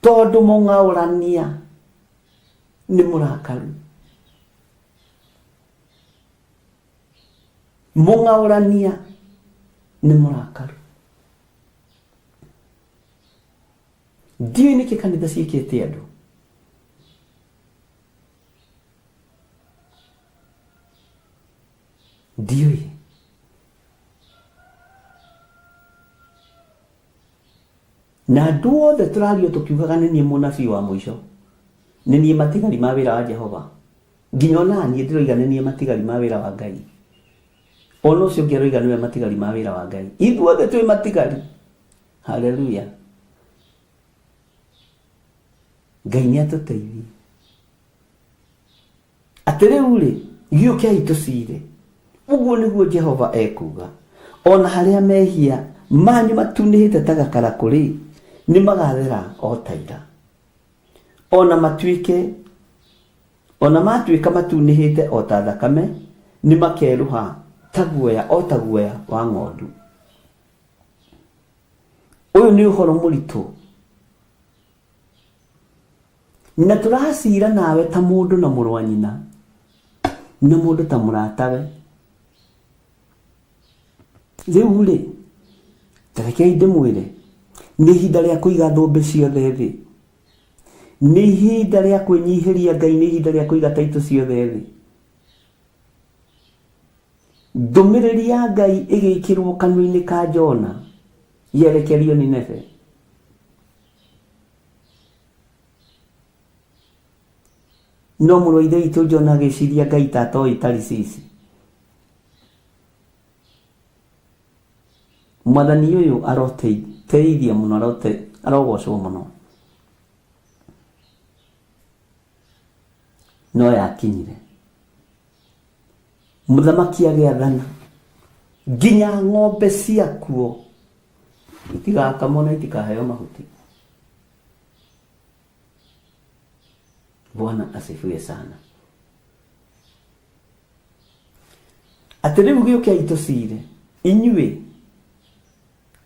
tondũ mũng'aũrania nĩ mũrakaru, mũng'aũrania nĩ mũrakaru. Ndiũĩ nĩkĩ kanitha ciĩkĩte andũ. Ndiũĩ. Na andũ othe tũrario tũkiugaga nĩ niĩ mũnabii wa mũico. Nĩ niĩ matigari ma wĩra wa Jehova. Nginya ona niĩ ndĩroiga nĩ niĩ matigari ma wĩra wa Ngai. Ona ũcio ũngĩ aroiga nĩwe matigari ma wĩra wa Ngai. Ithuothe twĩ matigari. Haleluya. Ngai nĩ atũteithie. Atĩ rĩu rĩ, gĩũkei tũcire. Ũguo nĩguo Jehova ekuuga. O na harĩa mehia manyu matunĩhĩte ta gakarakũ-rĩ, nĩ magathera o ta ira. O na matuĩke o na matuĩka matunĩhĩte o ta thakame, nĩ makerũha ta guoya o ta guoya wa ng'ondu. Ũyũ nĩ ũhoro mũritũ. Na tũracira nawe ta mũndũ na mũrũ wa nyina, na mũndũ ta mũratawe. Rĩu rĩ, ta rekei ndĩmwĩre, nĩ ihinda rĩa kũiga thũmbĩ ciothe thĩ. Nĩ ihinda rĩa kwĩnyihĩria Ngai, nĩ ihinda rĩa kũiga taitũ ciothe thĩ. Ndũmĩrĩri ya Ngai ĩgĩkĩrwo kanua-inĩ ka Jona yerekerio Nineve. No mũrũ wa ithe witũ Jona agĩciria Ngai ta atoĩ Tarisisi. Mwathani ũyũ aroteithia mũno, arogocwo mũno. No yakinyire. Mũthamaki agĩathana nginya ng'ombe ciakuo itigakamwo na itikaheo mahuti. Bwana asifiwe sana. Atĩ rĩu gĩũkei tũcire inyuĩ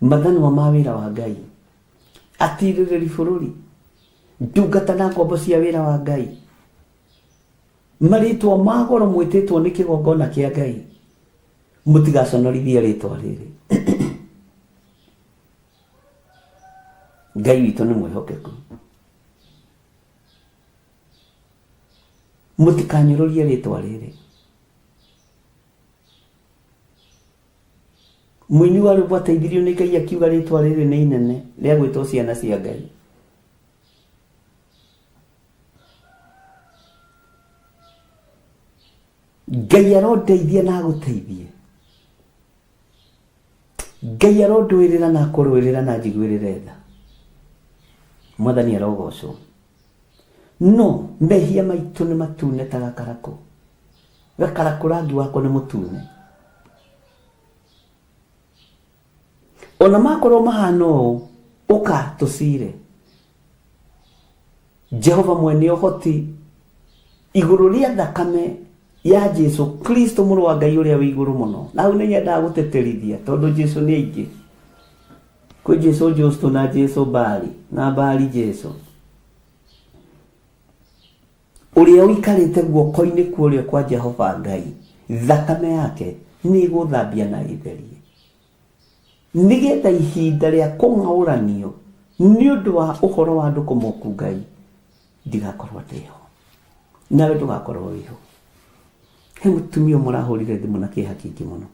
mathanwa ma wĩra wa Ngai, atirĩrĩri bũrũri, ndungata na ngombo cia wĩra wa Ngai, marĩtwa ma goro mwĩtĩtwo nĩ kĩgongona kĩa Ngai, mũtigaconorithie rĩtwa rĩrĩ. Ngai witũ nĩ mwĩhokeku. Mũtikanyũrũrie rĩtwa rĩrĩ. Mũini wa rwĩmbo ateithirio nĩ Ngai akiuga rĩtwa rĩrĩ nĩ inene rĩa gwĩtwo ciana cia Ngai. Ngai arondeithia na agũteithie. Ngai arondũĩrĩra na akũrũĩrĩra na anjiguĩrĩre tha. Mwathani arogocwo. No mehia maitũ nĩ matune ta gakarakũ. Gakarakũ rangi wako nĩ mũtune. Ona makorwo mahana ũũ, ũka tũcire. Jehova mwene ũhoti igũrũ rĩa thakame ya Jesu Kristo mũrũ wa Ngai ũrĩa wĩ igũrũ mũno. Na hau nĩ nyendaga gũtĩtĩrithia tondũ Jesu nĩ aingĩ. Kwĩ Jesu Justo na Jesu Bali na Bali Jesu. Ũrĩa ũikarĩte guoko-inĩ kwa ũrĩo kwa Jehova Ngai, thakame yake nĩ ĩgũthambia na ĩtherie, nĩgetha ihinda rĩa kũng'aũranio nĩ ũndũ wa ũhoro wa andũ kũmoku Ngai ndigakorwo ndĩho, nawe ndũgakorwo wĩho. He mũtumia ũmwe ũrahũrire thimũ na kĩeha kĩingĩ mũno,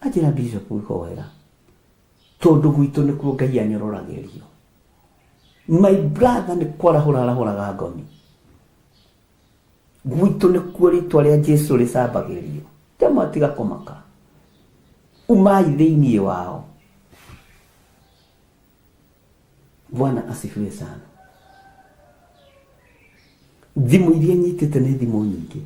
anjĩra Bishop hoera tondũ gwitũ nĩkuo Ngai anyororagĩrio. My brother nĩ kwarahũra arahũraga ngomi. Gwitũ nĩkuo rĩtwa rĩa Jesu rĩcambagĩrio. Ndamwa tiga kũmaka. Umai thĩinĩ wao. Bwana asifiwe sana. Thimũ iria nyitĩte nĩ thimũ nyingĩ.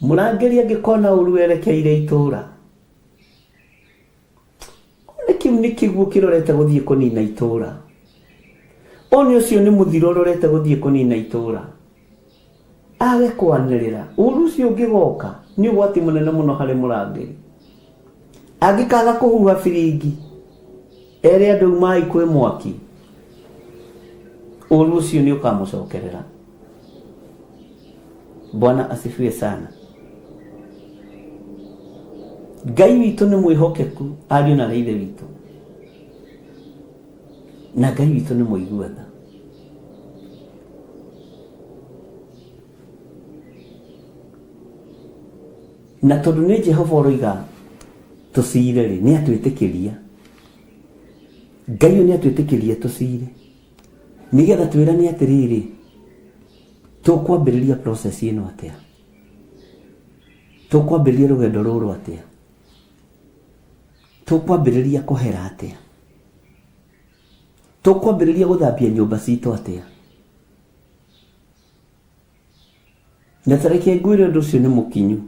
Mũrangĩri angĩkona ũru werekeire itũũra, one kĩu nĩ kĩguũ kĩrorete gũthiĩ kũnina itũũra, one ũcio nĩ mũthiro ũrorete gũthiĩ kũnina itũũra, age kwanĩrĩra, ũru ũcio ũngĩgoka nĩ ũgwati mũnene mũno harĩ mũrangĩri. Angĩkaga kũhuha biringi, ere andũ umai kwĩ mwaki, ũru ũcio nĩ ũkamũcokerera. Bwana asifiwe sana. Ngai witũ nĩ mwĩhokeku ariũ na ithe witũ, na Ngai witũ nĩ mũigua tha. Na tondũ nĩ Jehova ũroiga tũcire rĩ, nĩ atwĩtĩkĩria. Ngai ũyũ nĩ atwĩtĩkĩria tũcire. Nĩgetha twĩrane atĩrĩrĩ, tũkwambĩrĩria process ĩno atĩa? Tũkwambĩrĩria rũgendo rũrũ atĩa? Tũkwambĩrĩria kũhera atĩa? Tũkwambĩrĩria gũthambia nyũmba citũ atĩa? Na ta reke ngwĩre ũndũ ũcio nĩ mũkinyu.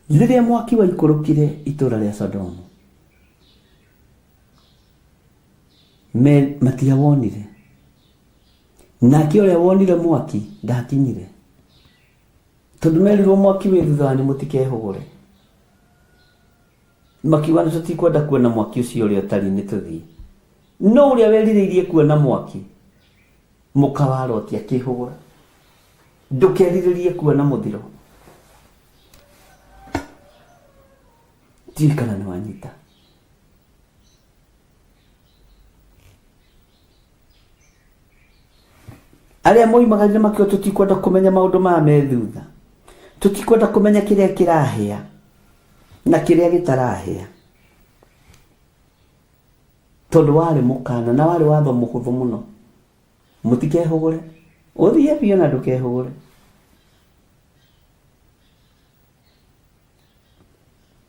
Rĩrĩa mwaki waikũrũkire itũũra rĩa Sodomu, me matiawonire. Nake ũrĩa wonire mwaki ndakinyire. Tondũ merirwo mwaki wĩ thutha wanyu mũtikehũgũre. Makiuga nĩ tũtikwenda kuona mwaki ũcio ũrĩa ũtariĩ nĩ tũthiĩ. No ũrĩa werirĩirie kuona mwaki, mũka wa Loti akĩhũgũra. Ndũkerirĩrie kuona mũthiro. Ndiũĩ kana nĩ wanyita. Arĩa moimagarire makiuga tũtikwenda kũmenya maũndũ maya me thutha. Tũtikwenda kũmenya kĩrĩa kĩrahĩa na kĩrĩa gĩtarahĩa. Tondũ warĩ mũkana na warĩ watho mũhũthũ mũno. Mũtikehũgũre. Ũthiĩ biũ na ndũkehũgũre.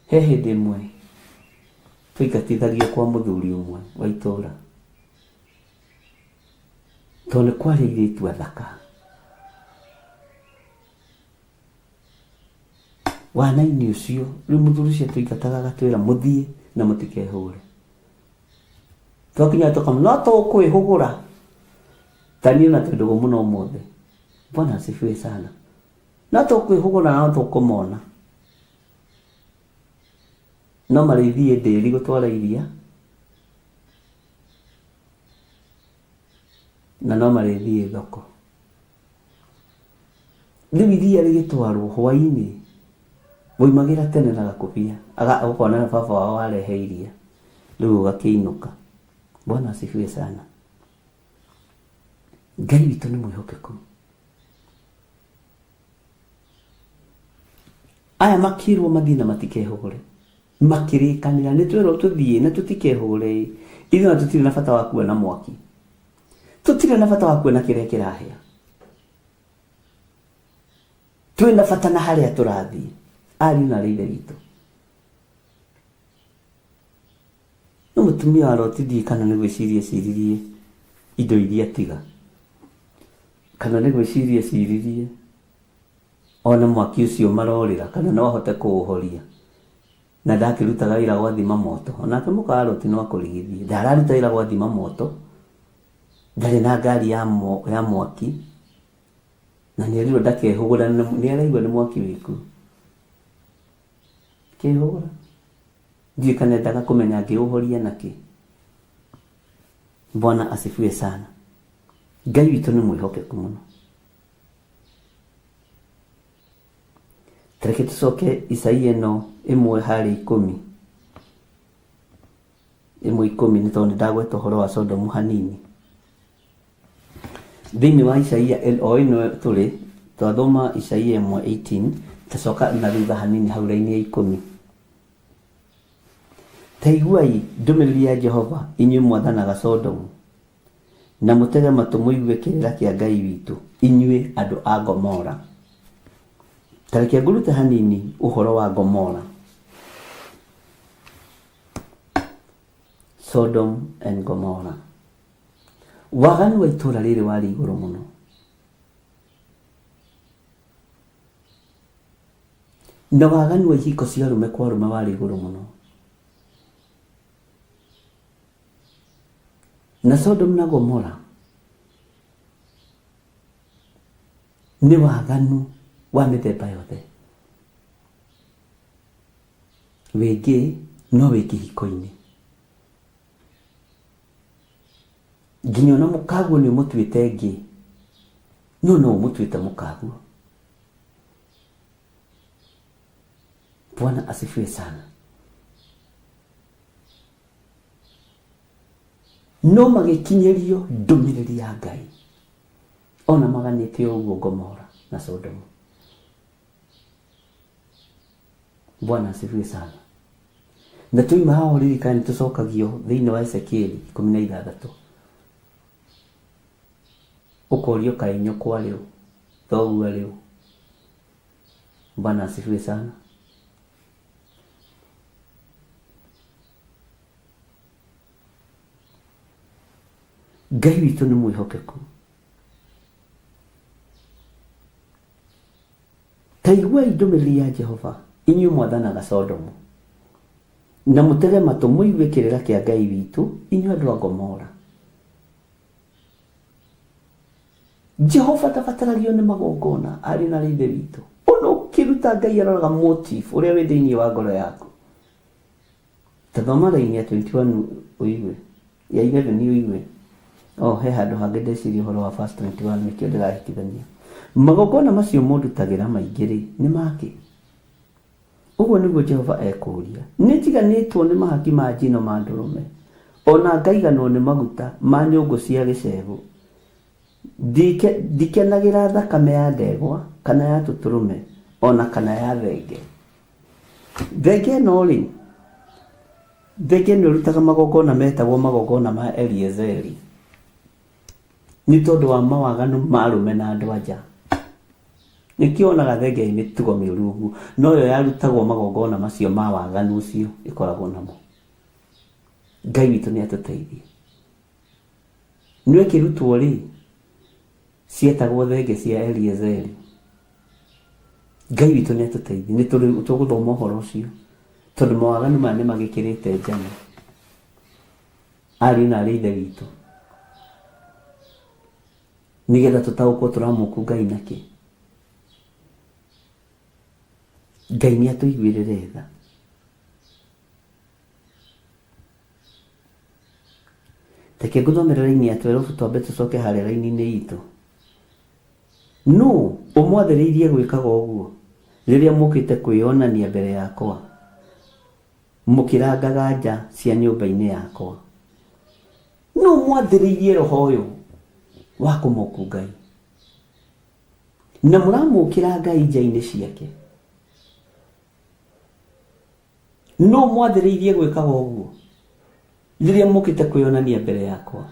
He hĩndĩ ĩmwe twaingatithagio kwa mũthuri ũmwe wa itũra tondũ nĩ kwarĩ airĩtu athaka. Wana-inĩ ũcio rĩu mũthuri ũcio atũingataga agatwĩra mũthiĩ na mũtikehũgũre. Twakinya tũkamwĩra no tũkwĩhũgũra. Ta niĩ na twĩ ndũgũ mũno ũmũthĩ. Bwana asifiwe sana. No tũkwĩhũgũra no tũkũmona. No marĩthiĩ ndĩri gũtwara iria na no marĩthiĩ thoko. Rĩu iria rĩgĩtwarwo hwainĩ, waumagĩra tene na gakũbia, ũkona baba wao arehe iria, rĩu ũgakĩinũka. Bwana asifiwe sana. Ngai witũ nĩ mwĩhokeku. Aya makĩrwo mathiĩ na matikehũgũre, makĩrĩkanĩra nĩ twerwo tũthiĩ na tũtikehũgũre ĩ, ithuĩ ona tũtirĩ na bata wa kuona mwaki, tũtirĩ na bata wa kuona kĩrĩa kĩrahĩa, twĩ na bata na harĩa tũrathiĩ. Ariũ na arĩ ithe witũ, no mũtumia wa Loti ndiũĩ kana nĩ gwĩciria eciririe indo iria atiga, kana nĩ gwĩciria eciririe one mwaki ũcio marorĩra kana no ahote kũũhoria, na ndakĩrutaga wĩra gwa thima moto. Onake mũka wa Loti no akũrigithie, ndararuta wĩra gwa thima moto, ndarĩ na ngari ya mwaki, na nĩerirwo ndakehũgũra, nĩaraigua nĩ mwaki wĩkuo. Kehũgũra. Ndiũĩ kana endaga kũmenya angĩũhoria nakĩ. Bwana asifiwe sana. Ngai witũ nĩ mwĩhokeku mũno. Tareke tũcoke Isaia ĩno 1:10. 1:10 nĩ tondũ nĩ ndagweta ũhoro wa Sodomu hanini. Thĩinĩ wa Isaia o ĩno tũrĩ, twathoma Isaia 1:18, tacoka na thutha hanini hau raini ya 10. Ta iguai ndũmĩrĩri ya Jehova, inyuĩ mwathanaga Sodomu, na mũtege matũ mũigue kĩrĩra kĩa Ngai witũ, inyuĩ andũ a Gomora. Ta reke ngũrute hanini ũhoro wa Gomora. Sodom and Gomorrah. Waganu wa itũũra rĩrĩ warĩ igũrũ mũno. Na waganu wa ihiko cia arũme kwa arũme warĩ igũrũ mũno. Na Sodom na Gomora nĩ waganu wa mĩthemba yothe. Wĩ gay no wĩ kĩhiko-inĩ. Nginya ona mũkaguo nĩ ũmũtuĩte gay, no no ũmũtuĩte mũkaguo. Bwana asifiwe sana. No magĩkinyĩrio ndũmĩrĩri ya Ngai ona maganĩte ũguo Gomora na Sodomu. Bwana asifiwe sana. Na twauma haha ũririkane nĩ tũcokagio thĩinĩ wa Ezekieli 16. Ũkorio kaĩ nyũkwa rĩ ũ, thoguo arĩ ũ. Bwana asifiwe sana. Ngai witũ nĩ mwĩhokeku. Ta iguai ndũmĩrĩri ya Jehova, inyuĩ mwathanaga Sodomu, na mũtege matũ mũigue kĩrĩra kĩa Ngai witũ, inyuĩ andũ a Gomora. Jehova ndabataragio nĩ magongona, ariũ na aarĩ a Ithe witũ. Ona ũkĩruta Ngai aroraga motive ũrĩa wĩ thĩinĩ wa ngoro yaku. Ta thoma raini ya 21 ũigue, ya 11 ũigue. Oh, he handũ hangĩ ndeciria ũhoro wa verse 21 nĩkĩo ndĩrahĩtithania. Magongona macio mũndutagĩra maingĩ-rĩ, nĩ makĩ? Ũguo nĩguo Jehova ekũũria. Nĩ njiganĩtwo nĩ mahaki ma njino ma ndũrũme, o na ngaiganwo nĩ maguta ma nyũngũ cia gĩcegũ. Ndikenagĩra thakame ya ndegwa, kana ya tũtũrũme, o na kana ya thenge. Thenge ĩno-rĩ, thenge ĩno ĩrutaga magongona metagwo magongona ma Eliezeri, nĩ tondũ wa mawaganu ma arũme na andũ a nja. Nĩkĩo wonaga thenge ĩ mĩtugo mĩũru ũguo, noyo yarutagwo magongona macio ma waganu ũcio ĩkoragwo namo. Ngai witũ nĩ atũteithie. No ĩkĩrutwo-rĩ, cietagwo thenge cia Eliezeri. Ngai witũ nĩ atũteithie, nĩ tũgũthoma ũhoro ũcio, tondũ mawaganu maya nĩ magĩkĩrĩte njano. Ariũ na aarĩ a Ithe witũ, nĩgetha tũtaũkwo tũramũku Ngai nakĩ. Ngai nĩ atũiguĩrĩre tha. Reke ngũthomere raini ya 12 twambe tũcoke harĩa raini-inĩ itũ. Nũ ũmwathĩrĩirie gwĩkaga ũguo rĩrĩa mũkĩte kwĩonania mbere yakwa, mũkĩrangaga nja cia nyũmba-inĩ yakwa? Nũ mwathĩrĩirie roho ũyũ wa kũmoku Ngai? Na mũramũkĩra Ngai nja-inĩ ciake? Nũ mwathĩrĩirie gwĩkaga ũguo rĩrĩa mũkĩte kwĩonania mbere yakwa?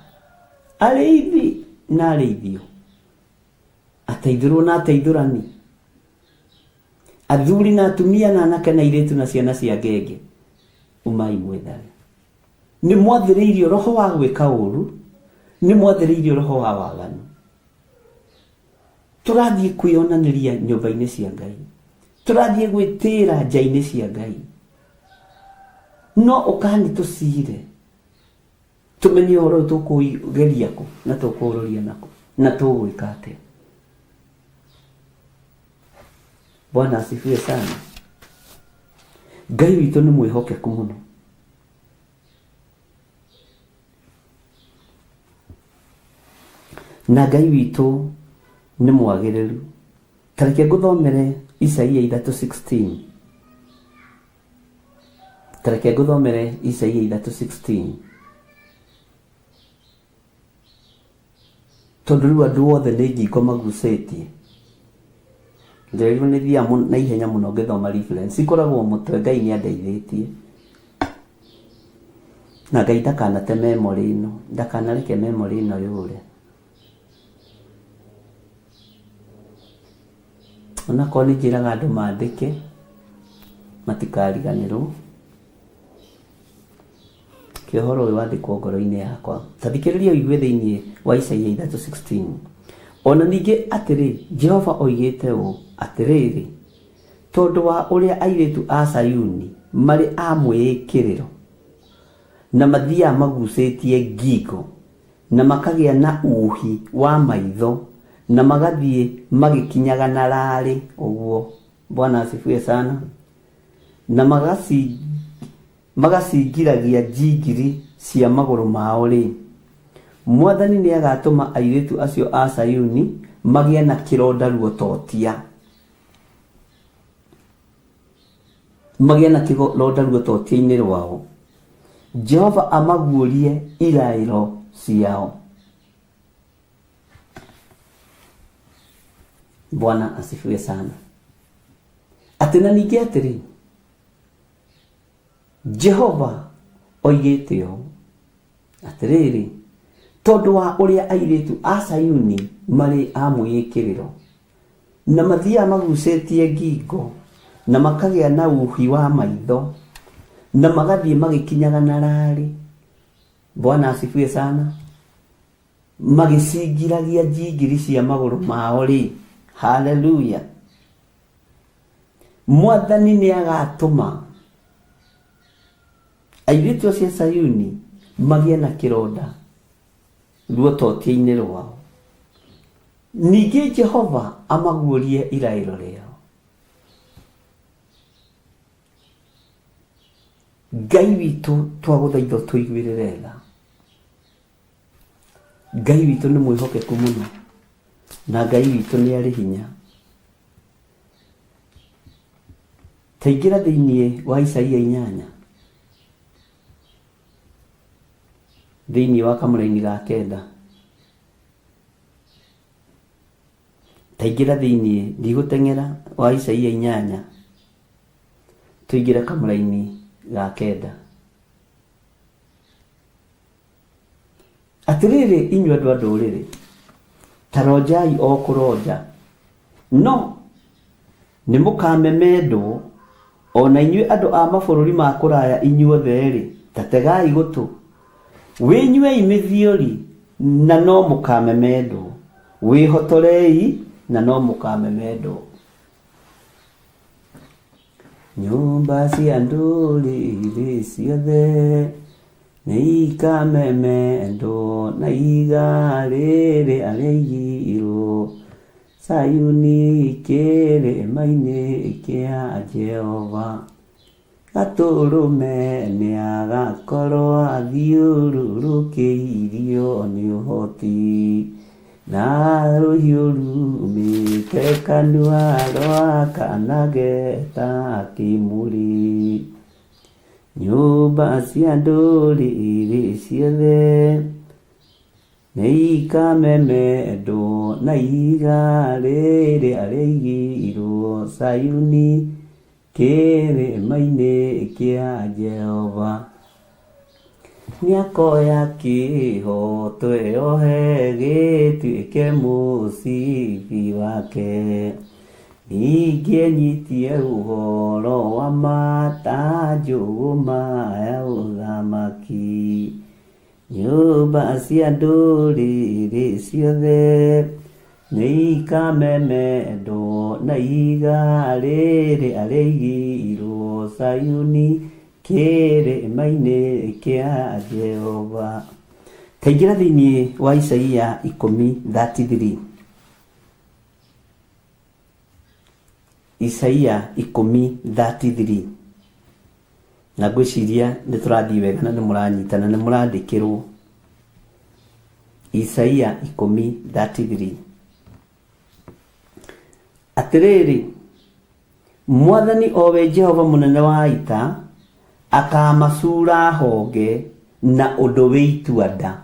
Arĩithi na arĩithio, ateithũrwo na ateithũrani, athuri na atumia na anake na airĩtu na ciana cia ngenge, umai mwĩthare. Nĩ mwathĩrĩirio roho wa gwĩka ũru, nĩ mwathĩrĩirio roho wa waganu. Tũrathiĩ kwĩonanĩria nyũmba-inĩ cia Ngai, tũrathiĩ gwĩtĩĩra nja-inĩ cia Ngai, no ũkani tũcire tũmenye ũhoro ũyũ tũkũgeria kũ na tũkũũroria nakũ na tũgwĩka atĩa. Bwana asifiwe sana. Ngai witũ nĩ mwĩhokeku mũno. Na Ngai witũ nĩ mwagĩrĩru. Ta reke ngũthomere Isaia 3:16. Ta reke ngũthomere Isaia 3:16. Tondũ rĩu andũ othe nĩ ngingo magucĩtie. Ndĩrerirwo nĩ thiaga na ihenya mũno ngĩthoma reference. Ikoragwo mũtwe, Ngai nĩ andeithĩtie. Na Ngai ndakanate memory ĩno, ndakanareke memory ĩno yũre. Onakorwo nĩ njĩraga andũ mandĩke, matikariganĩrwo. Kĩ ũhoro ũyũ wandĩkwo ngoro-inĩ yakwa. Ta thikĩrĩria ũigue thĩinĩ wa Isaia 3:16. O na ningĩ atĩrĩ, Jehova oigĩte ũũ, Atĩrĩrĩ, tondũ wa ũrĩa airĩtu a Sayuni marĩ a mwĩĩkĩrĩro, na mathiaga magucĩtie ngingo, na makagĩa na uuhi wa maitho, na magathiĩ magĩkinyaga na raarĩ ũguo. Bwana asifiwe sana. Na magacingiragia njingiri cia magũrũ mao-rĩ, Mwathani nĩagatũma airĩtu acio a Sayuni magĩe na kĩronda ruototia. Magĩe na kĩronda ruototia-inĩ rwao. Jehova amaguũrie iraĩro ciao. Bwana asifiwe sana. Atĩ na ningĩ atĩrĩ, Jehova oigĩte ũũ, atĩrĩrĩ, tondũ wa ũrĩa airĩtu a Sayuni marĩ a mwĩĩkĩrĩro, na mathiaga magucĩtie ngingo, na makagĩa na uhi wa maitho, na magathiĩ magĩkinyaga na rarĩ. Bwana asifiwe sana. Magĩcingiragia njingiri cia magũrũ mao-rĩ, haleluya. Mwathani nĩ agatũma airĩtu acio a Sayuni magĩe na kĩronda ruototia-inĩ rwao. Ningĩ Jehova amaguũrie iraĩro rĩao. Ngai witũ twagũthaitha ũtũiguĩrĩre tha. Ngai witũ nĩ mwĩhokeku mũno na Ngai witũ nĩ arĩ hinya. Taingĩra thĩinĩ wa Isaia 8 thĩinĩ wa kamũraini ga 9. Taingĩra thĩinĩ, ndigũteng'era, wa Isaia 8 tũingĩre kamũraini ga 9. Atĩrĩrĩ inyuĩ andũ a ndũrĩrĩ, ta ronjai o kũronja, no nĩ mũkamemendwo, o na inyuĩ andũ a mabũrũri ma kũraya inyuothe-rĩ, ta tegai gũtũ. Wĩnyuei mĩthiori, na no mũkamemendwo, wĩhotorei, na no mũkamemendwo. Nyũmba cia ndũrĩrĩ ciothe nĩ ikamemendwo na ihiga rĩrĩ rĩaigirwo Sayuni kĩrĩma-inĩ kĩa Jehova. Gatũrũme nĩagakorwo athiũrũrũkĩirio nĩ ũhoti. Na rũhiũ rumĩte kanua rwakanage ta kĩmũrĩ. Nyũmba cia ndũrĩrĩ ciothe nĩikamemendwo na ihiga rĩrĩa rĩaigirwo Sayuni kĩrĩma-inĩ kĩa Jehova. Nĩakoya kĩhooto eohe gĩtuĩke mũcibi wake. Ningĩ enyitie ũhoro wa ma ta njũgũma ya ũthamaki. Nyũmba cia ndũrĩrĩ ciothe nĩikamemendwo na ihiga rĩrĩa rĩaigirwo Sayuni kĩrĩma-inĩ kĩa Jehova. Taingĩra thĩinĩ wa Isaia 10:33. Isaia 10:33. Na ngwĩciria nĩ tũrathiĩ wega na nĩ mũranyita na nĩ mũrandĩkĩrwo. Isaia 10:33. Atĩrĩrĩ, Mwathani o we Jehova mũnene wa ita akaamacuura honge na ũndũ wĩ itua-nda.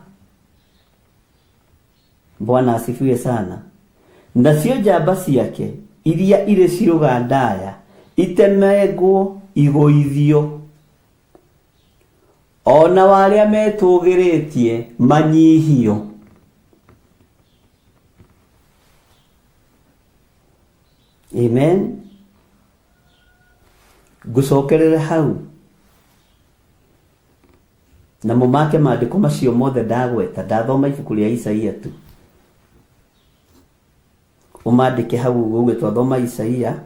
Bwana asifiwe sana. Nacio njamba ciake iria irĩ ciũga ndaya itemengwo igũithio, o nao arĩa metũũgĩrĩtie manyihio. Amen. Ngũcokerere hau na mũmake maandĩko macio mothe ndagweta, ndathoma ibuku rĩa Isaia tu. Ũmandĩke hau ũguo uge twathoma Isaia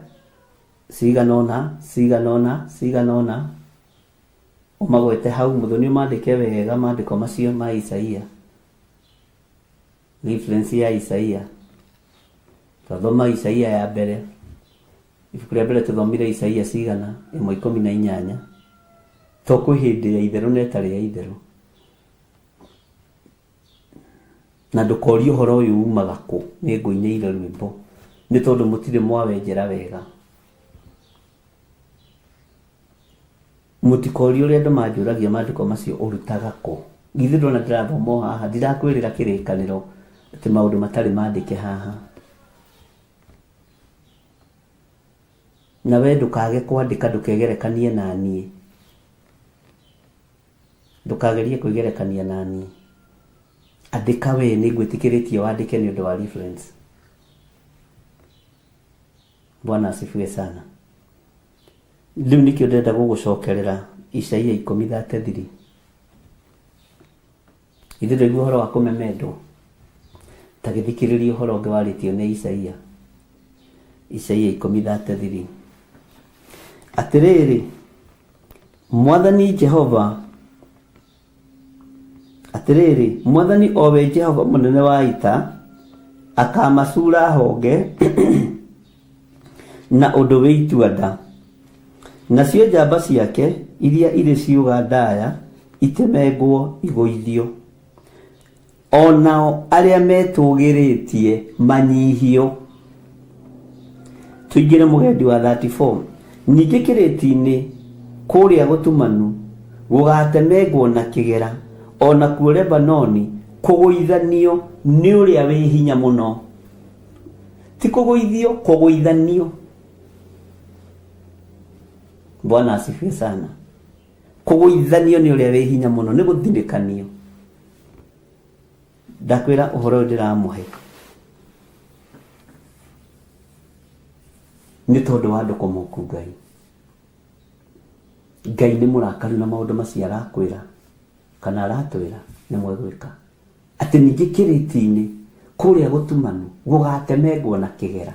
cigana ũna, cigana ũna, cigana ũna, ũmagwete hau mũthoni ũmandĩke wega maandĩko macio ma Isaia. Reference ya Isaia. Twathoma Isaia ya mbere, ibuku rĩa mbere tũthomire Isaia cigana? Ĩmwe 18. To kwĩ hĩndĩ ya itherũ na ĩtarĩ ya itherũ. Na ndũkorie ũhoro ũyũ umaga kũ, nĩ ngũinĩire rwĩmbo, nĩ tondũ mũtirĩ mwawenjera wega. Mũtikorie ũrĩa andũ manjũragia maandĩko macio ũrutaga kũ. Githĩ ndũrona ndĩrathoma o haha, ndirakwĩrĩra kĩrĩkanĩro atĩ maũndũ matarĩ mandĩke haha. Na we ndũkage kwandĩka ndũkegerekanie na niĩ. Ndũkagerie kwĩgerekania na niĩ. Andĩka we, nĩ ngwĩtĩkĩrĩtie wandĩke nĩ ũndũ wa reference. Bwana asifiwe sana. Rĩu nĩkĩo ndĩrenda gũgũcokerera Isaia 10:33. Ithuĩ ndũraigua ũhoro wa kũmemendwo? Ta gĩthikĩrĩrie ũhoro ũngĩ warĩtio nĩ Isaia. Isaia 10:33. Atĩrĩrĩ, Mwathani Jehova, atĩrĩrĩ, Mwathani o we Jehova mũnene wa ita, akaamacuura honge na ũndũ wĩ itua-nda, nacio njamba ciake iria irĩ ciũga ndaya itemengwo igũithio. O nao arĩa metũũgĩrĩtie manyihio. Tũingĩre mũgendi wa 34. Ningĩ kĩrĩti-inĩ kũrĩa gũtumanu gũgaatemengwo na kĩgera, o nakuo Lebanoni kũgũithanio nĩ ũrĩa wĩ hinya mũno. Ti kũgũithio, kũgũithanio. Bwana asifiwe sana. Kũgũithanio nĩ ũrĩa wĩ hinya mũno nĩ gũthinĩkanio. Ndakwĩra ũhoro ũyũ ndĩramũhe nĩ tondũ wa andũ kũmũku Ngai. Ngai nĩ mũrakaru na maũndũ macio arakwĩra kana aratwĩra nĩ mwegwĩka. Atĩ ningĩ kĩrĩti-inĩ kũrĩa gũtumanu gũgatemengwo na kĩgera,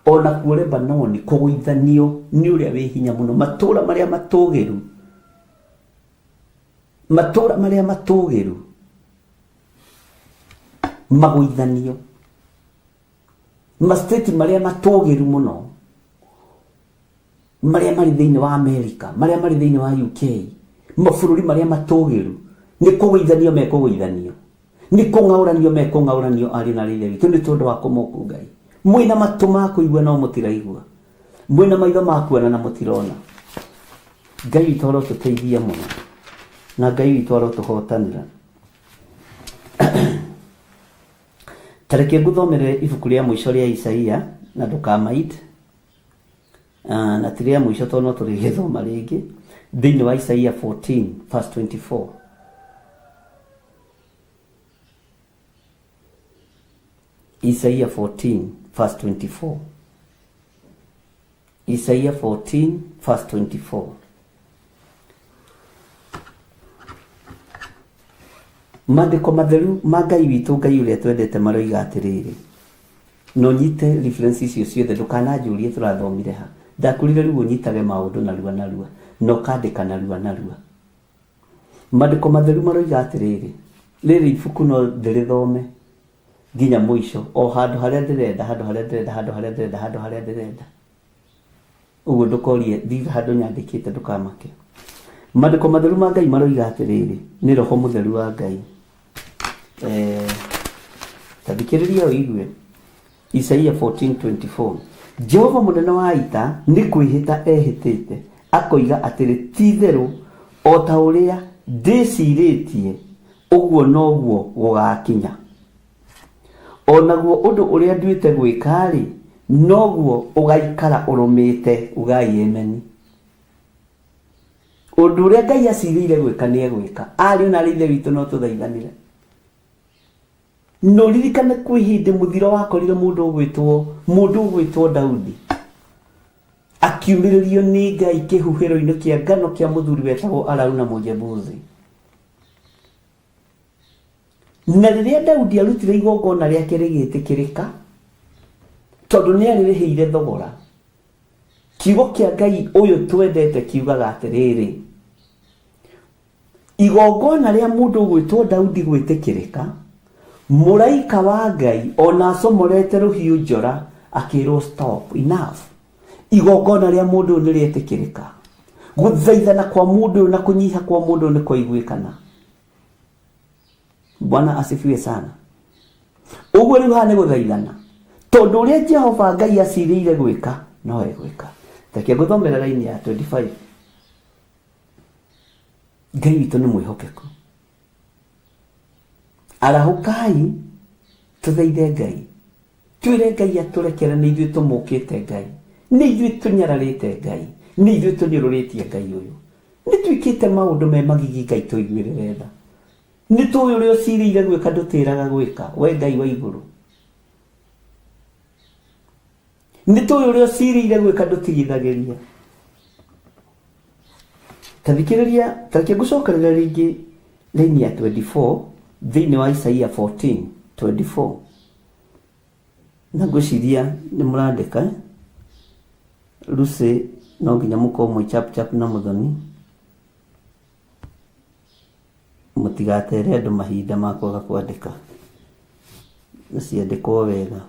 o nakuo Lebanoni kũgũithanio nĩ ũrĩa wĩ hinya mũno, matũũra marĩa matũũgĩru, matũũra marĩa matũũgĩru magũithanio, masteti marĩa matũũgĩru mũno marĩa marĩ thĩinĩ wa Amerika, marĩa marĩ thĩinĩ wa UK, mabũrũri marĩa matũũgĩru nĩ kũgũithanio mekũgũithanio. Nĩ kũng'aũranio mekũng'aũranio ariũ na arĩ ithe witũ nĩ tondũ wa kũmoku Ngai. Mwĩna matũ ma kũigua no mũtiraigua. Mwĩna maitho ma kuona na mũtirona. Ngai witũ arotũteithia mũno. Na Ngai witũ arotũhotanĩra. Ta reke ngũthomere ibuku rĩa mũico rĩa Isaia na ndũkamaid. Na ti rĩa mũico tondũ no tũrĩgĩthoma rĩngĩ. Thĩinĩ wa Isaia 14 verse 24. Isaia 14 verse 24. Isaia 14 verse 24. Maandĩko matheru ma Ngai witũ Ngai ũrĩa twendete maroiga atĩrĩrĩ, na ũnyite reference icio ciothe ndũkananjũrie tũrathomire ha. Ndakwĩrire rĩu ũnyitage maũndũ narua narua na ũkandĩka narua narua. Maandĩko matheru maroiga atĩrĩrĩ, rĩrĩ ibuku no ndĩrĩthome nginya mũico o handũ harĩa ndĩrenda, handũ harĩa ndĩrenda, handũ harĩa ndĩrenda, handũ harĩa ndĩrenda. Ũguo ndũkorie thitha handũ nyandĩkĩte ndũkamake. Maandĩko matheru ma Ngai maroiga atĩrĩrĩ, nĩ roho mũtheru wa Ngai. Ta thikĩrĩria ũigue. Isaia 14:24. Jehova mũnene wa ita nĩ kwĩhĩta ehĩtĩte akoiga atĩrĩ, ti-itherũ o ta ũrĩa ndĩcirĩtie ũguo noguo gũgakinya. O naguo ũndũ ũrĩa nduĩte gwĩka-rĩ, noguo ũgaikara ũrũmĩte. Ugai ameni. Ũndũ ũrĩa Ngai acirĩire gwĩka nĩ egwĩka. Ariũ na arĩ ithe witũ no tũthaithanĩre. Na ũririkane kwĩ hĩndĩ mũthiro wakorire mũndũ ũgwĩtwo mũndũ ũgwĩtwo Daudi akiumĩrĩrio nĩ Ngai kĩhuhĩro-inĩ kĩa ngano kĩa mũthuri wetagwo Arauna Mũjebusi. Na rĩrĩa Daudi arutire igongona rĩake rĩgĩtĩkĩrĩka, tondũ nĩ arĩrĩhĩire thogora, kiugo kĩa Ngai ũyũ twendete kiugaga atĩrĩrĩ, igongona rĩa mũndũ ũgwĩtwo Daudi gwĩtĩkĩrĩka, mũraika wa Ngai ona acomorete rũhiũ njora akĩrwo stop, enough. Igongona rĩa mũndũ ũyũ nĩ rĩetĩkĩrĩka. Gũthaithana kwa mũndũ ũyũ na kũnyiha kwa mũndũ ũyũ nĩ kwaiguĩkana. Bwana asifiwe sana. Ũguo rĩu haha nĩ gũthaithana. Tondũ ũrĩa Jehova Ngai acirĩire gwĩka, no egwĩka. Reke ngũthomere raini ya 25. Ngai witũ nĩ mwĩhokeku. Arahũkai tũthaithe Ngai. Twĩre Ngai atũrekere nĩ ithuĩ tũmũkĩte Ngai. Nĩ ithuĩ tũnyararĩte Ngai. Nĩ ithuĩ tũnyũrũrĩtie Ngai ũyũ. Nĩ twĩkĩte maũndũ me magigi Ngai tũiguĩrĩre tha. Nĩ tũĩ ũrĩa ũcirĩire gwĩka ndũtĩraga gwĩka, we Ngai wa igũrũ. Nĩ tũĩ ũrĩa ũcirĩire gwĩka ndũtigithagĩria. Ta thikĩrĩria, ta reke ngũcokerere rĩngĩ raini ya 24 thĩinĩ wa Isaia 14 24. Na ngwĩciria nĩ mũrandĩka. Lucy no nginya mũkorwo mwĩ chap chap na Mũthoni. Mũtigatere andũ mahinda ma kwaga kwandĩka. Na ciandĩkwo wega.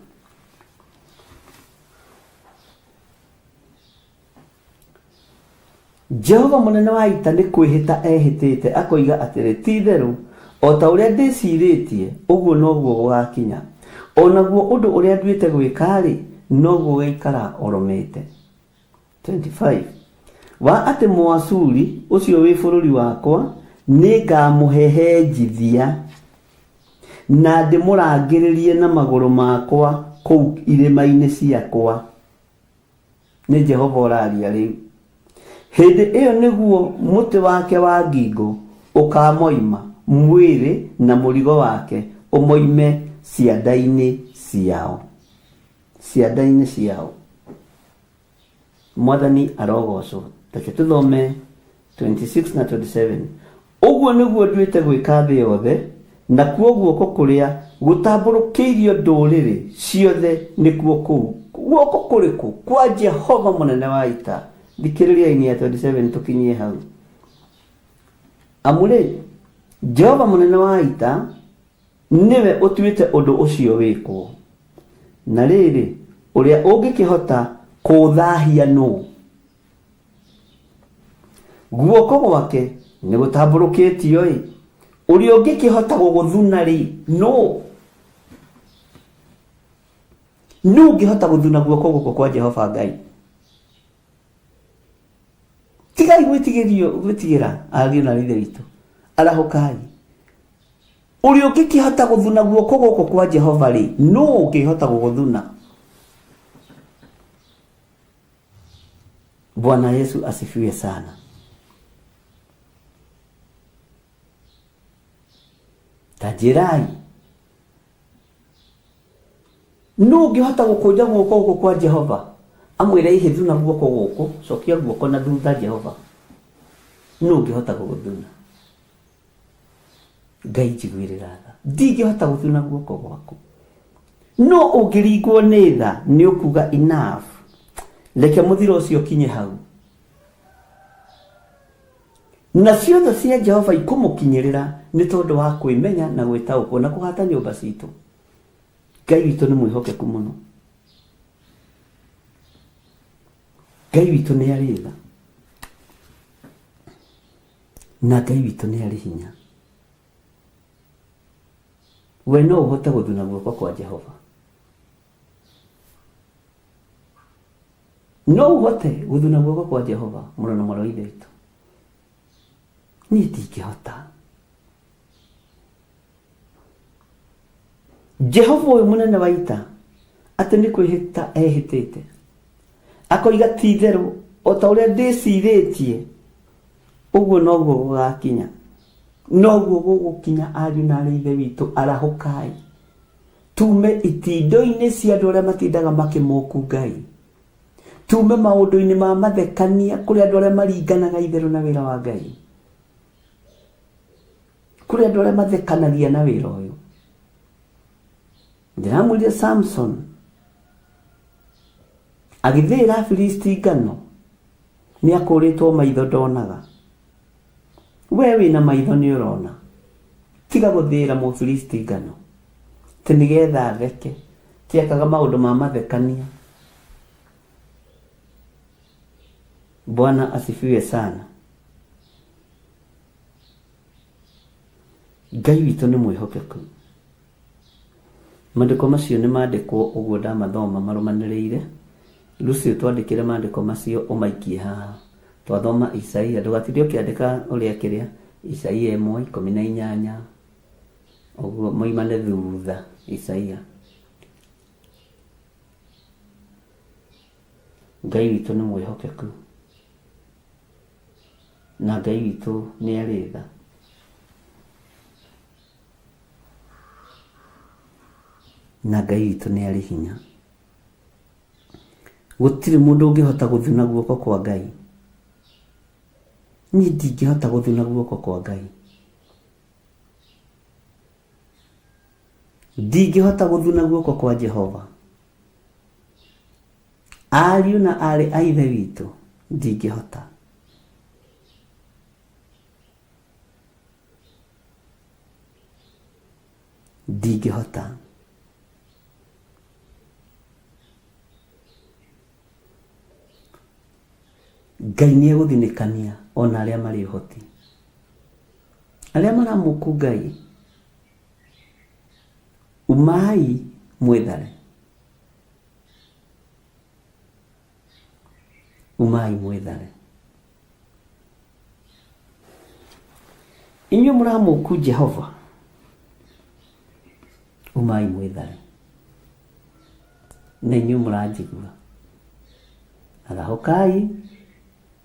Jehova mũnene wa ita nĩ kwĩhĩta ehĩtĩte akoiga atĩrĩ, Ti-itherũ, o ta ũrĩa ndĩcirĩtie, ũguo noguo gũgakinya, o naguo ũndũ ũrĩa nduĩte gwĩka-rĩ, noguo ũgaikara ũrũmĩte. 25 wa atĩ Mũashuri ũcio wĩ bũrũri wakwa nĩngamũhehenjithia na ndĩmũrangĩrĩrie na magũrũ makwa kũu irĩma-inĩ ciakwa. Nĩ Jehova ũraria rĩu. Hĩndĩ ĩyo nĩguo mũtĩ wake wa ngingo ũkaamoima mwĩrĩ na mũrigo wake ũmoime cianda-inĩ ciao. Cianda-inĩ ciao. Mwathani arogocwo. Reke tũthome 26 na 27. Ũguo nĩguo nduĩte gwĩka thĩ yothe, nakuo guoko kũrĩa gũtambũrũkĩirio ndũrĩrĩ ciothe nĩkuo kũu. Guoko kũrĩkũ? Kwa Jehova mũnene wa ita. Thikĩrĩriai nĩ ya 27 tũkinyie hau. Amu-rĩ, Jehova mũnene wa ita nĩwe ũtuĩte ũndũ ũcio wĩkwo. Na rĩrĩ, ũrĩa ũngĩkĩhota kũũthahia nũũ? Guoko gwake nĩ gũtambũrũkĩtio-ĩ, Ũrĩa ũngĩkĩhota gũgũthuna rĩ, nũ? Nũ ũngĩhota gũthuna guoko gũkũ kwa Jehova Ngai? Tigai gwĩtigĩrio gwĩtigĩra ariũ na ithe witũ. Arahũkai. Ũrĩa ũngĩkĩhota gũthuna guoko gũkũ kwa Jehova rĩ, nũ ũngĩhota gũgũthuna? Bwana Yesu asifiwe sana. Ta njĩrai, nũ ũngĩhota gũkũnja guoko gũkũ kwa Jehova amwĩre ihĩ thuna guoko gũkũ, cokia guoko na thutha Jehova? Nũ ũngĩhota gũgũthuna? Ngai njiguĩrĩra tha, ndingĩhota gũthuna guoko gwaku. No ũngĩringwo nĩ tha nĩ ũkuga enough, reke mũthiro ũcio ũkinye hau. Nacio thũ cia Jehova ikũmũkinyĩrĩra nĩ tondũ wa kwĩmenya na gwĩtaũkwo na kũhata nyũmba citũ. Ngai witũ nĩ mwĩhokeku mũno. Ngai witũ nĩ arĩ tha. Na Ngai witũ nĩ arĩ hinya. We no ũhote gũthuna guoko kwa Jehova. No ũhote gũthuna guoko kwa Jehova, mũrũ na mwarĩ wa Ithe witũ? Niĩ ndingĩhota. Jehova ũyũ mũnene wa ita atĩ nĩ kwĩhĩta ehĩtĩte akoiga ti itherũ o ta ũrĩa ndĩcirĩtie ũguo noguo gũgakinya, noguo gũgũkinya. Ariũ na arĩ ithe witũ, arahũkai tume itindo-inĩ cia andũ arĩa matindaga makĩmoku Ngai, tume maũndũ-inĩ ma mathekania kũrĩ andũ arĩa maringanaga itherũ na wĩra wa Ngai, kũrĩ andũ arĩa mathekanagia na wĩra ũyũ. Ndĩramwĩrire Samson agĩthĩĩra Afilisti ngano nĩ akũrĩtwo maitho ndonaga. We wĩna maitho nĩ ũrona, tiga gũthĩĩra Mũfilisti ngano atĩ nĩgetha atheke. Ti ekaga maũndũ ma mathekania. Bwana asifiwe sana. Ngai witũ nĩ mwĩhokeku. Maandĩko macio nĩ mandĩkwo ũguo ndamathoma marũmanĩrĩire. Lucy ũtwandĩkĩre maandĩko macio ũmaikie haha. Twathoma Isaia, ndũgatinde ũkĩandĩka ũrĩa kĩrĩa, Isaia 1:18, ũguo moimane thutha Isaia. Ngai witũ nĩ mwĩhokeku. Na Ngai witũ nĩ arĩ tha. Na Ngai witũ nĩ arĩ hinya. Gũtirĩ mũndũ ũngĩhota gũthuna guoko kwa Ngai. Niĩ ndingĩhota gũthuna guoko kwa Ngai. Ndingĩhota gũthuna guoko kwa Jehova. Ariũ na aarĩ a Ithe witũ, ndingĩhota. Ndingĩhota. Ngai nĩ egũthinĩkania ona arĩa marĩ ũhoti. Arĩa maramũku Ngai, umai mwĩthare. Umai mwĩthare. Inyuĩ mũramũku Jehova, umai mwĩthare. Na inyuĩ mũranjigua, arahũkai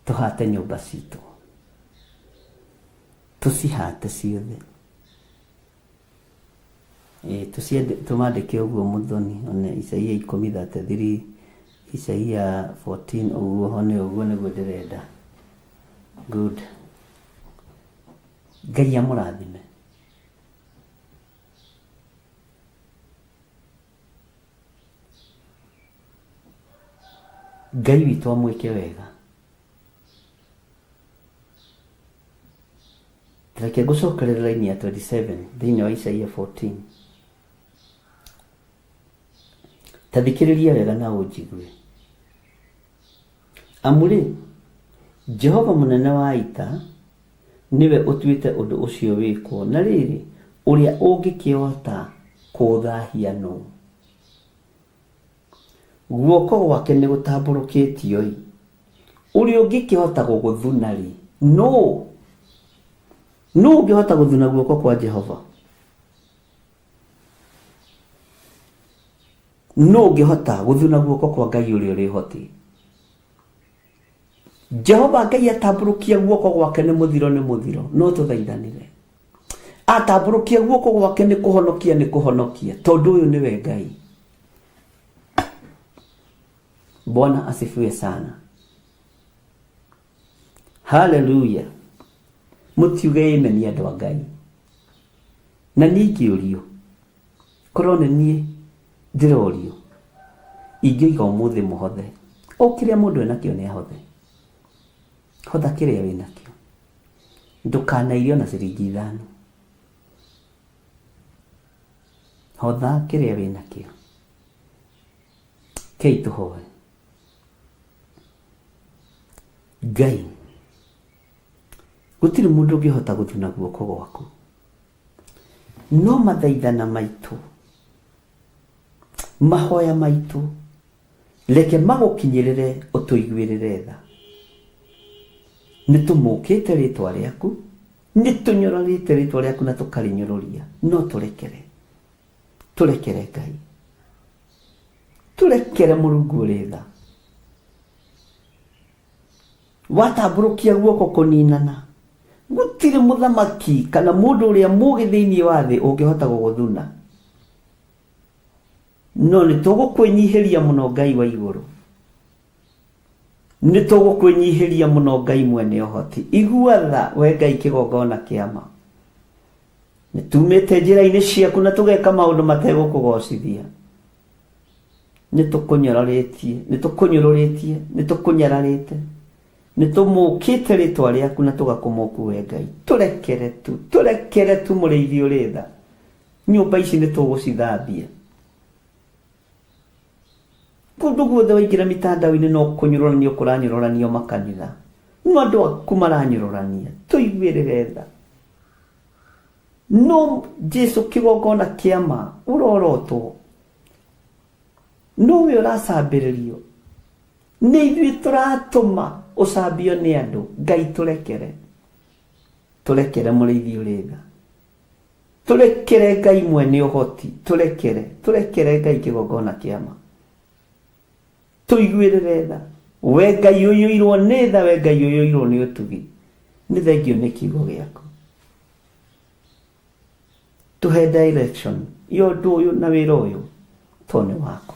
tũhate nyũmba citũ, tũcihate ciothe. Ĩĩ tũciende tũmandĩke ũguo mũthoni one Isaia 10:33 Isaia 14 ũguo one ũguo nĩguo ndĩrenda. Good. Ngai amũrathime. Ngai witũ amwĩke wega. Reke ngũcokerere raini ya 27 thĩinĩ wa Isaia 14. Ta thikĩrĩria wega na ũnjigue. Amu rĩ, Jehova mũnene wa ita Nĩwe ũtuĩte ũndũ ũcio wĩkwo, na rĩrĩ, ũrĩa ũngĩkĩhota kũũthahia nũ? Guoko gwake nĩ gũtambũrũkĩtio-ĩ, ũrĩa ũngĩkĩhota gũgũthuna-rĩ, nũ? Nũ ũngĩhota gũthuna guoko kwa Jehova? Nũ ũngĩhota gũthuna guoko kwa Ngai ũrĩa ũrĩ ũhoti? Jehova Ngai atambũrũkia guoko gwake nĩ mũthiro nĩ mũthiro, no tũthaithanĩre. Atambũrũkia guoko gwake nĩ kũhonokia nĩ kũhonokia, tondũ ũyũ nĩwe Ngai. Bwana asifiwe sana. Haleluya. Mũtiuge amen andũ a Ngai. Na niĩ ingĩũrio, korwo nĩ niĩ ndĩrorio, ingĩoiga ũmũthĩ mũhothe. O kĩrĩa mũndũ enakĩo nĩ ahothe. Hotha kĩrĩa wĩnakĩo. Ndũkanairie ona ciringi ithano. Hotha kĩrĩa wĩnakĩo. Kei tũhoe. Ngai, gũtirĩ mũndũ ũngĩhota gũthuna guoko gwaku. No mathaithana maitũ, mahoya maitũ, reke magũkinyĩrĩre ũtũiguĩrĩre tha. Nĩ tũmũkĩte rĩtwa rĩaku, nĩ tũnyũrũrĩte rĩtwa rĩaku na tũkarĩnyũrũria, no tũrekere. Tũrekere Ngai. Tũrekere Mũrungu ũrĩ tha. Watambũrũkia guoko kũninana, gũtirĩ mũthamaki kana mũndũ ũrĩa mũũgĩ thĩinĩ wa thĩ ũngĩhota gũgũthuna. No nĩ tũgũkwĩnyihĩria mũno Ngai wa igũrũ. Nĩ tũgũkwĩnyihĩria mũno Ngai mwene ũhoti. Igua tha we Ngai kĩgongona kĩa ma. Nĩ tumĩte njĩra-inĩ ciaku na tũgeka maũndũ mategũkũgocithia. Nĩ tũkũnyũrũrĩtie, nĩ tũkũnyũrũrĩtie, nĩ tũkũnyararĩte. Nĩ tũmũkĩte rĩtwa rĩaku na tũgakũmũku we Ngai. Tũrekere tu, tũrekere tu mũrĩithi ũrĩ tha. Nyũmba ici nĩ tũgũcithambia. Kũndũ guothe waingĩra mitandao-inĩ no kũnyũrũranio kũranyũrũranio makanitha. No andũ aku maranyũrũrania. Tũiguĩrĩre tha. No Jesu kĩgongona kĩa ma ũrorotwo. Nowe ũracambĩrĩrio. Nĩ ithuĩ tũratũma ũcambio nĩ andũ. Ngai tũrekere. Tũrekere mũrĩithi ũrĩ tha. Tũrekere Ngai mwene ũhoti. Tũrekere. Tũrekere Ngai kĩgongona kĩa ma. Tũiguĩrĩre tha. We Ngai ũiyũirwo nĩ tha, we Ngai ũiyũirwo nĩ ũtugi. Nĩ thengio nĩ kiugo gĩaku. Tũhe direction ya ũndũ ũyũ na wĩra ũyũ tondũ nĩ waku.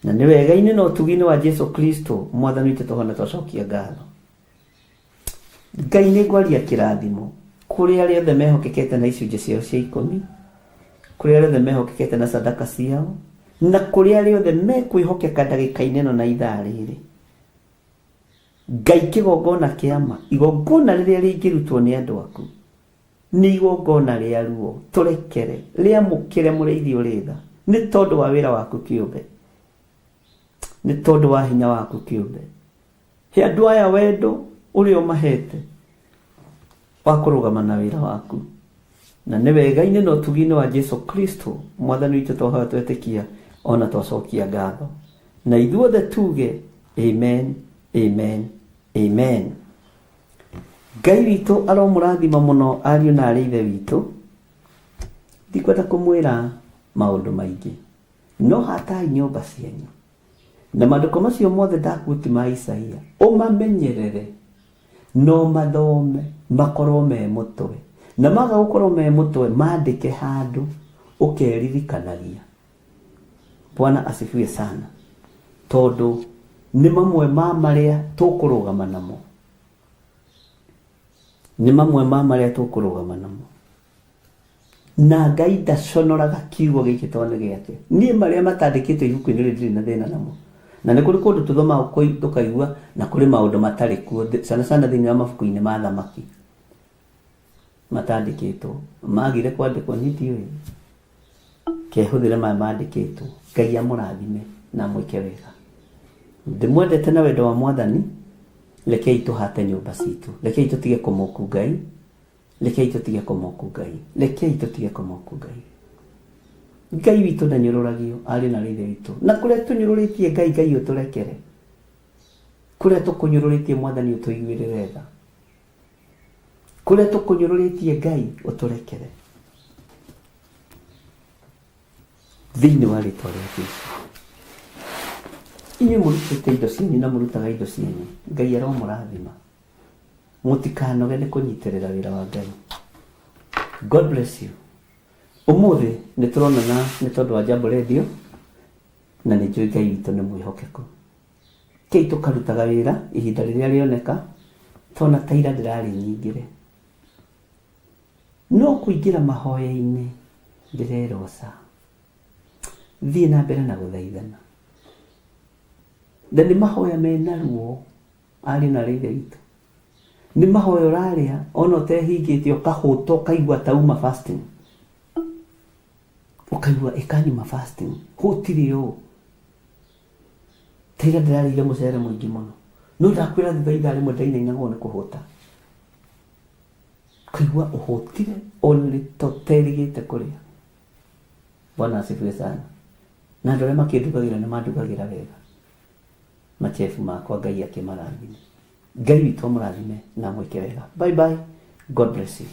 Na nĩ wega-inĩ na ũtugi-inĩ wa Jesu Kristo mwathani witũ tũhona twacokia ngatho. Ngai nĩ ngwaria kĩrathimo kũrĩ arĩa othe mehokekete na icunjĩ ciao cia ikũmi, kũrĩ arĩa othe mehokekete na sadaka ciao, na kũrĩ arĩa othe mekwĩhokeka ndagĩka-inĩ ĩno na ithaa rĩrĩ. Ngai kĩgongona kĩa ma, igongona rĩrĩa rĩngĩrutwo nĩ andũ aku, nĩ igongona rĩa ruo, tũrekere, rĩamũkĩre mũrĩithi ũrĩ tha, nĩ tondũ wa wĩra waku kĩũmbe, nĩ tondũ wa hinya waku kĩũmbe. He andũ aya wendo ũrĩa ũmahete wa kũrũgama na wĩra waku. Na nĩ wega-inĩ na ũtugi-inĩ wa Jesu Kristo mwathani witũ twahoya twetĩkia ona twacokia ngatho. Na ithuothe tuge amen, amen, amen. Ngai witũ aromũrathima mũno ariũ na arĩ ithe witũ. Ndikwenda kũmwĩra maũndũ maingĩ. No hatai nyũmba cianyu. Na maandĩko macio mothe ndakuti ma Isaia, ũmamenyerere, na ũmathome, makorwo me mũtwe. Na maga gũkorwo me mũtwe, mandĩke handũ, ũkeririkanagia. Bwana asifiwe sana. Tondũ nĩ mamwe ma marĩa tũkũrũgama namo. Nĩ mamwe ma marĩa tũkũrũgama namo. Na Ngai ndaconoraga kiugo gĩkĩ tondũ nĩ gĩake. Niĩ marĩa matandĩkĩtwo ibuku-inĩ rĩrĩ ndirĩ na thĩna namo. Na nĩ kũrĩ kũndũ tũthomaga tũkaigua na kũrĩ maũndũ matarĩ kuo sana sana thĩinĩ wa mabuku-inĩ ma athamaki matandĩkĩtwo. Magire kwandĩkwo niĩ ndiũĩ. Kehũthĩre maya mandĩkĩtwo. Ngai amũrathime na amwĩke wega. Ndĩmwendete na wendo wa Mwathani. Rekei tũhate nyũmba citũ, rekei tũtige kũmoku Ngai, rekei tũtige kũmoku Ngai, rekei tũtige kũmoku Ngai. Ngai witũ ndanyũrũragio, arĩ na rĩithe witũ. Na kũrĩa tũnyũrũrĩtie Ngai, Ngai ũtũrekere. Kũrĩa tũkũnyũrũrĩtie Mwathani ũtũiguĩrĩre tha. Kũrĩa tũkũnyũrũrĩtie Ngai ũtũrekere. Thĩinĩ wa rĩtwa rĩa Jesu. Inyuĩ mũrutĩte indo cianyu na mũrutaga indo cianyu, Ngai aromũrathima. Mũtikanoge nĩ kũnyitĩrĩra wĩra wa Ngai. God bless you. Ũmũthĩ nĩ tũronana nĩ tondũ wa Jambo Radio na nĩ njũĩ Ngai witũ nĩ mwĩhokeku. Kei tũkarutaga wĩra ihinda rĩrĩa rĩoneka tona ta ira ndĩrarĩ nyingĩre. No kũingĩra mahoya-inĩ ndĩreroca. Thiĩ na mbere na gũthaithana. Na nĩ mahoya mena ruo arĩ na rĩithe witũ. Nĩ mahoya ũrarĩa ona ũtehingĩte ũkahũta ũkaigua ta uma fasting. Ũkaigua ĩkanyuma fasting. Hũtirĩ ũũ. Ta ira ndĩrarĩire mũcere mũingĩ mũno. No ndakwĩra thutha ithaa rĩmwe ndainainagwo nĩ kũhũta. Ũkaigua ũhũtire ona ta ũterĩgĩte kũrĩa. Bwana asifiwe sana. Na andũ arĩa makĩndugagĩra nĩ mandugagĩra wega. Machefu makwa Ngai akĩmarathime. Ngai witũ amũrathime na amwĩke wega. Bye bye. God bless you.